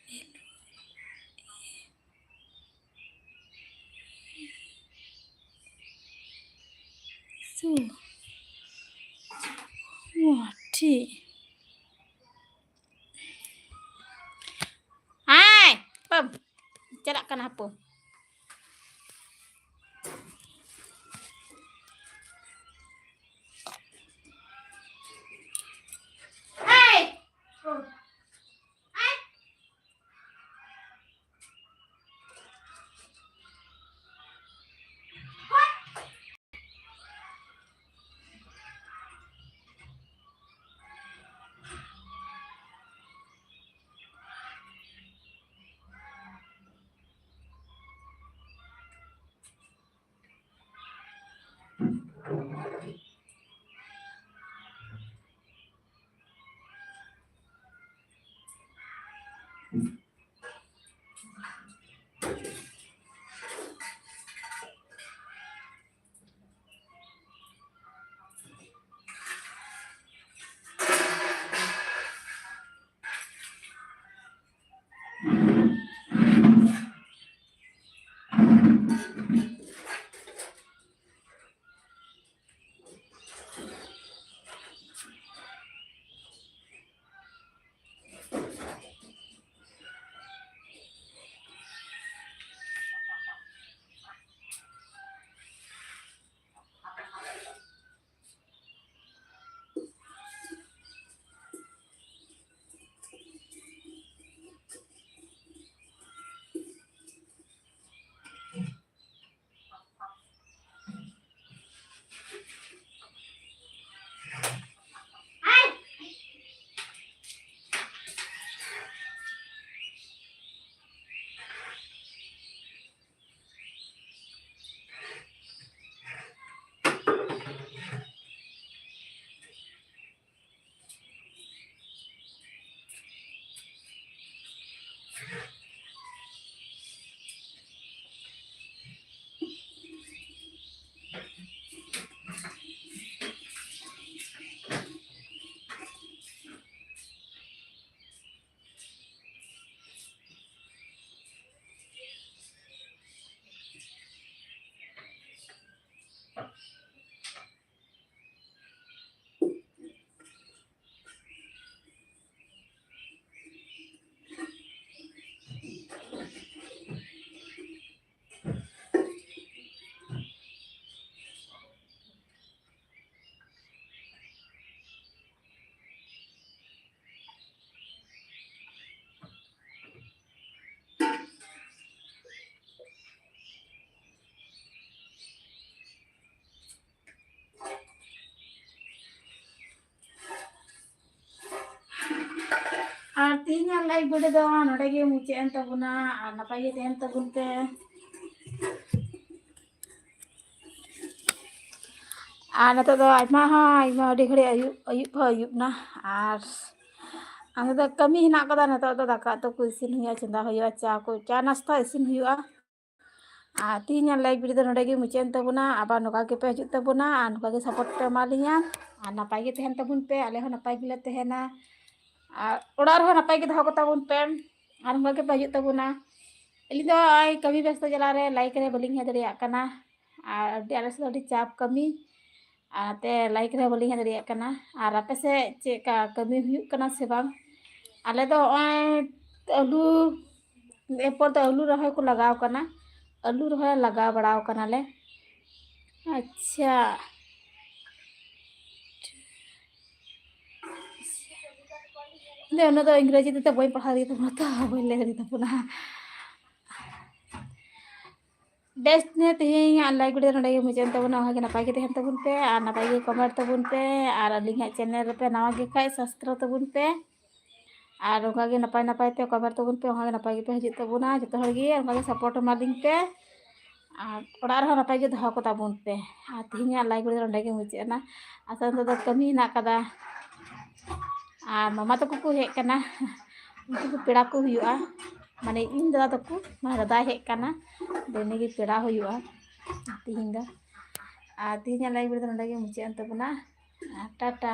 ᱱᱮᱞᱩ ᱥᱩ ᱢᱟᱴᱷᱤ ᱪᱟᱞᱟᱜ ᱠᱟᱱᱟ ᱦᱟᱯᱳ᱾ ᱟᱨ ᱛᱮᱦᱮᱧᱟᱜ live video ᱫᱚ ᱱᱚᱰᱮ ᱜᱮ ᱢᱩᱪᱟᱹᱫ ᱮᱱ ᱛᱟᱵᱚᱱᱟ᱾ ᱟᱨ ᱱᱟᱯᱟᱭ ᱜᱮ ᱛᱟᱦᱮᱱ ᱛᱟᱵᱚᱱ ᱯᱮ᱾ ᱟᱨ ᱱᱤᱛᱚᱜ ᱫᱚ ᱟᱭᱢᱟ ᱦᱚᱸ ᱟᱭᱢᱟ ᱟᱹᱰᱤ ᱜᱷᱟᱹᱲᱤᱡ ᱟᱹᱭᱩᱵ, ᱟᱹᱭᱩᱵ ᱦᱚᱸ ᱟᱹᱭᱩᱵ ᱱᱟ᱾ ᱟᱨ ᱟᱨ ᱱᱤᱛᱚᱜ ᱠᱟᱹᱢᱤ ᱦᱮᱱᱟᱜ ᱠᱟᱫᱟ᱾ ᱱᱤᱛᱚᱜ ᱫᱚ ᱫᱟᱠᱟ ᱩᱛᱩ ᱠᱚ ᱤᱥᱤᱱ ᱦᱩᱭᱩᱜᱼᱟ, ᱪᱚᱸᱫᱟ ᱦᱩᱭᱩᱜᱼᱟ, ᱪᱟ ᱠᱚ, ᱪᱟ ᱱᱟᱥᱛᱟ ᱤᱥᱤᱱ ᱦᱩᱭᱩᱜᱼᱟ᱾ ᱟᱨ ᱛᱮᱦᱮᱧᱟᱜ live video ᱫᱚ ᱱᱚᱰᱮ ᱜᱮ ᱢᱩᱪᱟᱹᱫ ᱮᱱ ᱛᱟᱵᱚᱱᱟ᱾ ᱟᱵᱟᱨ ᱱᱚᱝᱠᱟ ᱜᱮᱯᱮ ᱦᱤᱡᱩᱜ ᱛᱟᱵᱚᱱᱟ ᱟᱨ ᱱᱚᱝᱠᱟ ᱜᱮ support ᱯᱮ ᱮᱢᱟ ᱞᱤᱧᱟ᱾ ᱟᱨ ᱱᱟᱯᱟᱭ ᱜᱮ ᱛᱟᱦᱮᱱ ᱛᱟᱵᱚᱱ ᱯᱮ, ᱟᱞᱮ ᱦᱚᱸ ᱱᱟᱯᱟᱭ ᱜᱮᱞᱮ ᱛᱟᱦᱮᱱᱟ᱾ ᱟᱨ ᱚᱲᱟᱜ ᱨᱮᱦᱚᱸ ᱱᱟᱯᱟᱭ ᱜᱮ ᱫᱚᱦᱚ ᱠᱚᱛᱟ ᱵᱚᱱ ᱯᱮ᱾ ᱟᱨ ᱱᱚᱝᱠᱟ ᱜᱮᱯᱮ ᱦᱤᱡᱩᱜ ᱛᱟᱵᱚᱱᱟ᱾ ᱟᱹᱞᱤᱧ ᱫᱚ ᱱᱚᱜᱼᱚᱭ ᱠᱟᱹᱢᱤ ᱵᱮᱥᱛᱚ ᱡᱟᱞᱟ ᱨᱮ live ᱨᱮ ᱵᱟᱹᱞᱤᱧ ᱦᱮᱡ ᱫᱟᱲᱮᱭᱟᱜ ᱠᱟᱱᱟ᱾ ᱟᱨ ᱟᱹᱰᱤ, ᱟᱞᱮ ᱥᱮᱫ ᱫᱚ ᱟᱹᱰᱤ ᱪᱟᱯ ᱠᱟᱹᱢᱤ᱾ ᱟᱨ ᱛᱮ live ᱨᱮ ᱵᱟᱹᱞᱤᱧ ᱦᱮᱡ ᱫᱟᱲᱮᱭᱟᱜ ᱠᱟᱱᱟ᱾ ᱟᱨ ᱟᱯᱮ ᱥᱮᱫ ᱪᱮᱫ ᱞᱮᱠᱟ ᱠᱟᱹᱢᱤ ᱦᱩᱭᱩᱜ ᱠᱟᱱᱟ ᱥᱮ ᱵᱟᱝ? ᱟᱞᱮ ᱫᱚ ᱱᱚᱜᱼᱚᱭ ᱟᱹᱞᱩ, ᱮᱨᱯᱚᱨ ᱫᱚ ᱟᱹᱞᱩ ᱨᱚᱦᱚᱭ ᱠᱚ ᱞᱟᱜᱟᱣ ᱠᱟᱱᱟ᱾ ᱟᱹᱞᱩ ᱨᱚᱦᱚᱭ ᱞᱟᱜᱟᱣ ᱵᱟᱲᱟᱣ ᱠᱟᱱᱟᱞᱮ᱾ ᱟᱪᱪᱷᱟ᱾ ᱤᱧ ᱫᱚ ᱩᱱᱟᱹᱜ ᱫᱚ ᱤᱝᱨᱮᱡᱤ ᱛᱮᱫᱚ ᱵᱟᱹᱧ ᱯᱟᱲᱦᱟᱣ ᱫᱟᱲᱮᱭᱟᱜ ᱛᱟᱵᱚᱱᱟ, ᱛᱚ ᱵᱟᱹᱧ ᱞᱟᱹᱭ ᱫᱟᱲᱮᱭᱟᱜ ᱛᱟᱵᱚᱱᱟ᱾ ᱵᱮᱥ, ᱛᱮᱦᱮᱧᱟᱜ live video ᱱᱚᱰᱮ ᱜᱮ ᱢᱩᱪᱟᱹᱫ ᱮᱱ ᱛᱟᱵᱚᱱᱟ᱾ ᱚᱱᱠᱟ ᱜᱮ ᱱᱟᱯᱟᱭ ᱜᱮ ᱛᱟᱦᱮᱱ ᱛᱟᱵᱚᱱ ᱯᱮ ᱟᱨ ᱱᱟᱯᱟᱭ ᱜᱮ comment ᱛᱟᱵᱚᱱ ᱯᱮ᱾ ᱟᱨ ᱟᱹᱞᱤᱧᱟᱜ channel ᱨᱮᱯᱮ ᱱᱟᱣᱟ ᱜᱮ ᱠᱷᱟᱡ subscribe ᱛᱟᱵᱚᱱ ᱯᱮ᱾ ᱟᱨ ᱚᱱᱠᱟ ᱜᱮ ᱱᱟᱯᱟᱭ ᱱᱟᱯᱟᱭ ᱛᱮ comment ᱛᱟᱵᱚᱱ ᱯᱮ, ᱚᱱᱠᱟ ᱜᱮ ᱱᱟᱯᱟᱭ ᱜᱮᱯᱮ ᱦᱤᱡᱩᱜ ᱛᱟᱵᱚᱱᱟ᱾ ᱡᱚᱛᱚ ᱦᱚᱲ ᱜᱮ ᱚᱱᱠᱟ ᱜᱮ support ᱮᱢᱟ ᱞᱤᱧ ᱯᱮ᱾ ᱟᱨ ᱚᱲᱟᱜ ᱨᱮᱦᱚᱸ ᱱᱟᱯᱟᱭ ᱜᱮ ᱫᱚᱦᱚ ᱠᱚᱛᱟ ᱵᱚᱱ ᱯᱮ᱾ ᱟᱨ ᱛᱮᱦᱮᱧᱟᱜ live video ᱱᱚᱰᱮ ᱜᱮ ᱢᱩᱪᱟᱹᱫ ᱮᱱᱟ᱾ ᱟᱥᱚᱞ ᱱᱤᱛᱚᱜ ᱫᱚ ᱠᱟᱹᱢᱤ ᱦᱮᱱᱟᱜ ᱠᱟᱫᱟ᱾ ᱟᱨ ᱢᱟᱢᱟ ᱛᱟᱠᱚ ᱠᱚ ᱦᱮᱡ ᱠᱟᱱᱟ᱾ ᱩᱱᱠᱩ ᱠᱚ ᱯᱮᱲᱟ ᱠᱚ ᱦᱩᱭᱩᱜᱼᱟ᱾ ᱢᱟᱱᱮ ᱤᱧ ᱫᱟᱫᱟ ᱛᱟᱠᱚ, ᱢᱟᱱᱮ ᱫᱟᱫᱟᱭ ᱦᱮᱡ ᱠᱟᱱᱟ᱾ ᱟᱫᱚ ᱩᱱᱤ ᱜᱮ ᱯᱮᱲᱟ ᱦᱩᱭᱩᱜᱼᱟ ᱛᱮᱦᱮᱧ ᱫᱚ᱾ ᱟᱨ ᱛᱮᱦᱮᱧᱟᱜ live video ᱫᱚ ᱱᱚᱰᱮ ᱜᱮ ᱢᱩᱪᱟᱹᱫ ᱮᱱ ᱛᱟᱵᱚᱱᱟ᱾ ᱟᱨ ᱴᱟᱴᱟ᱾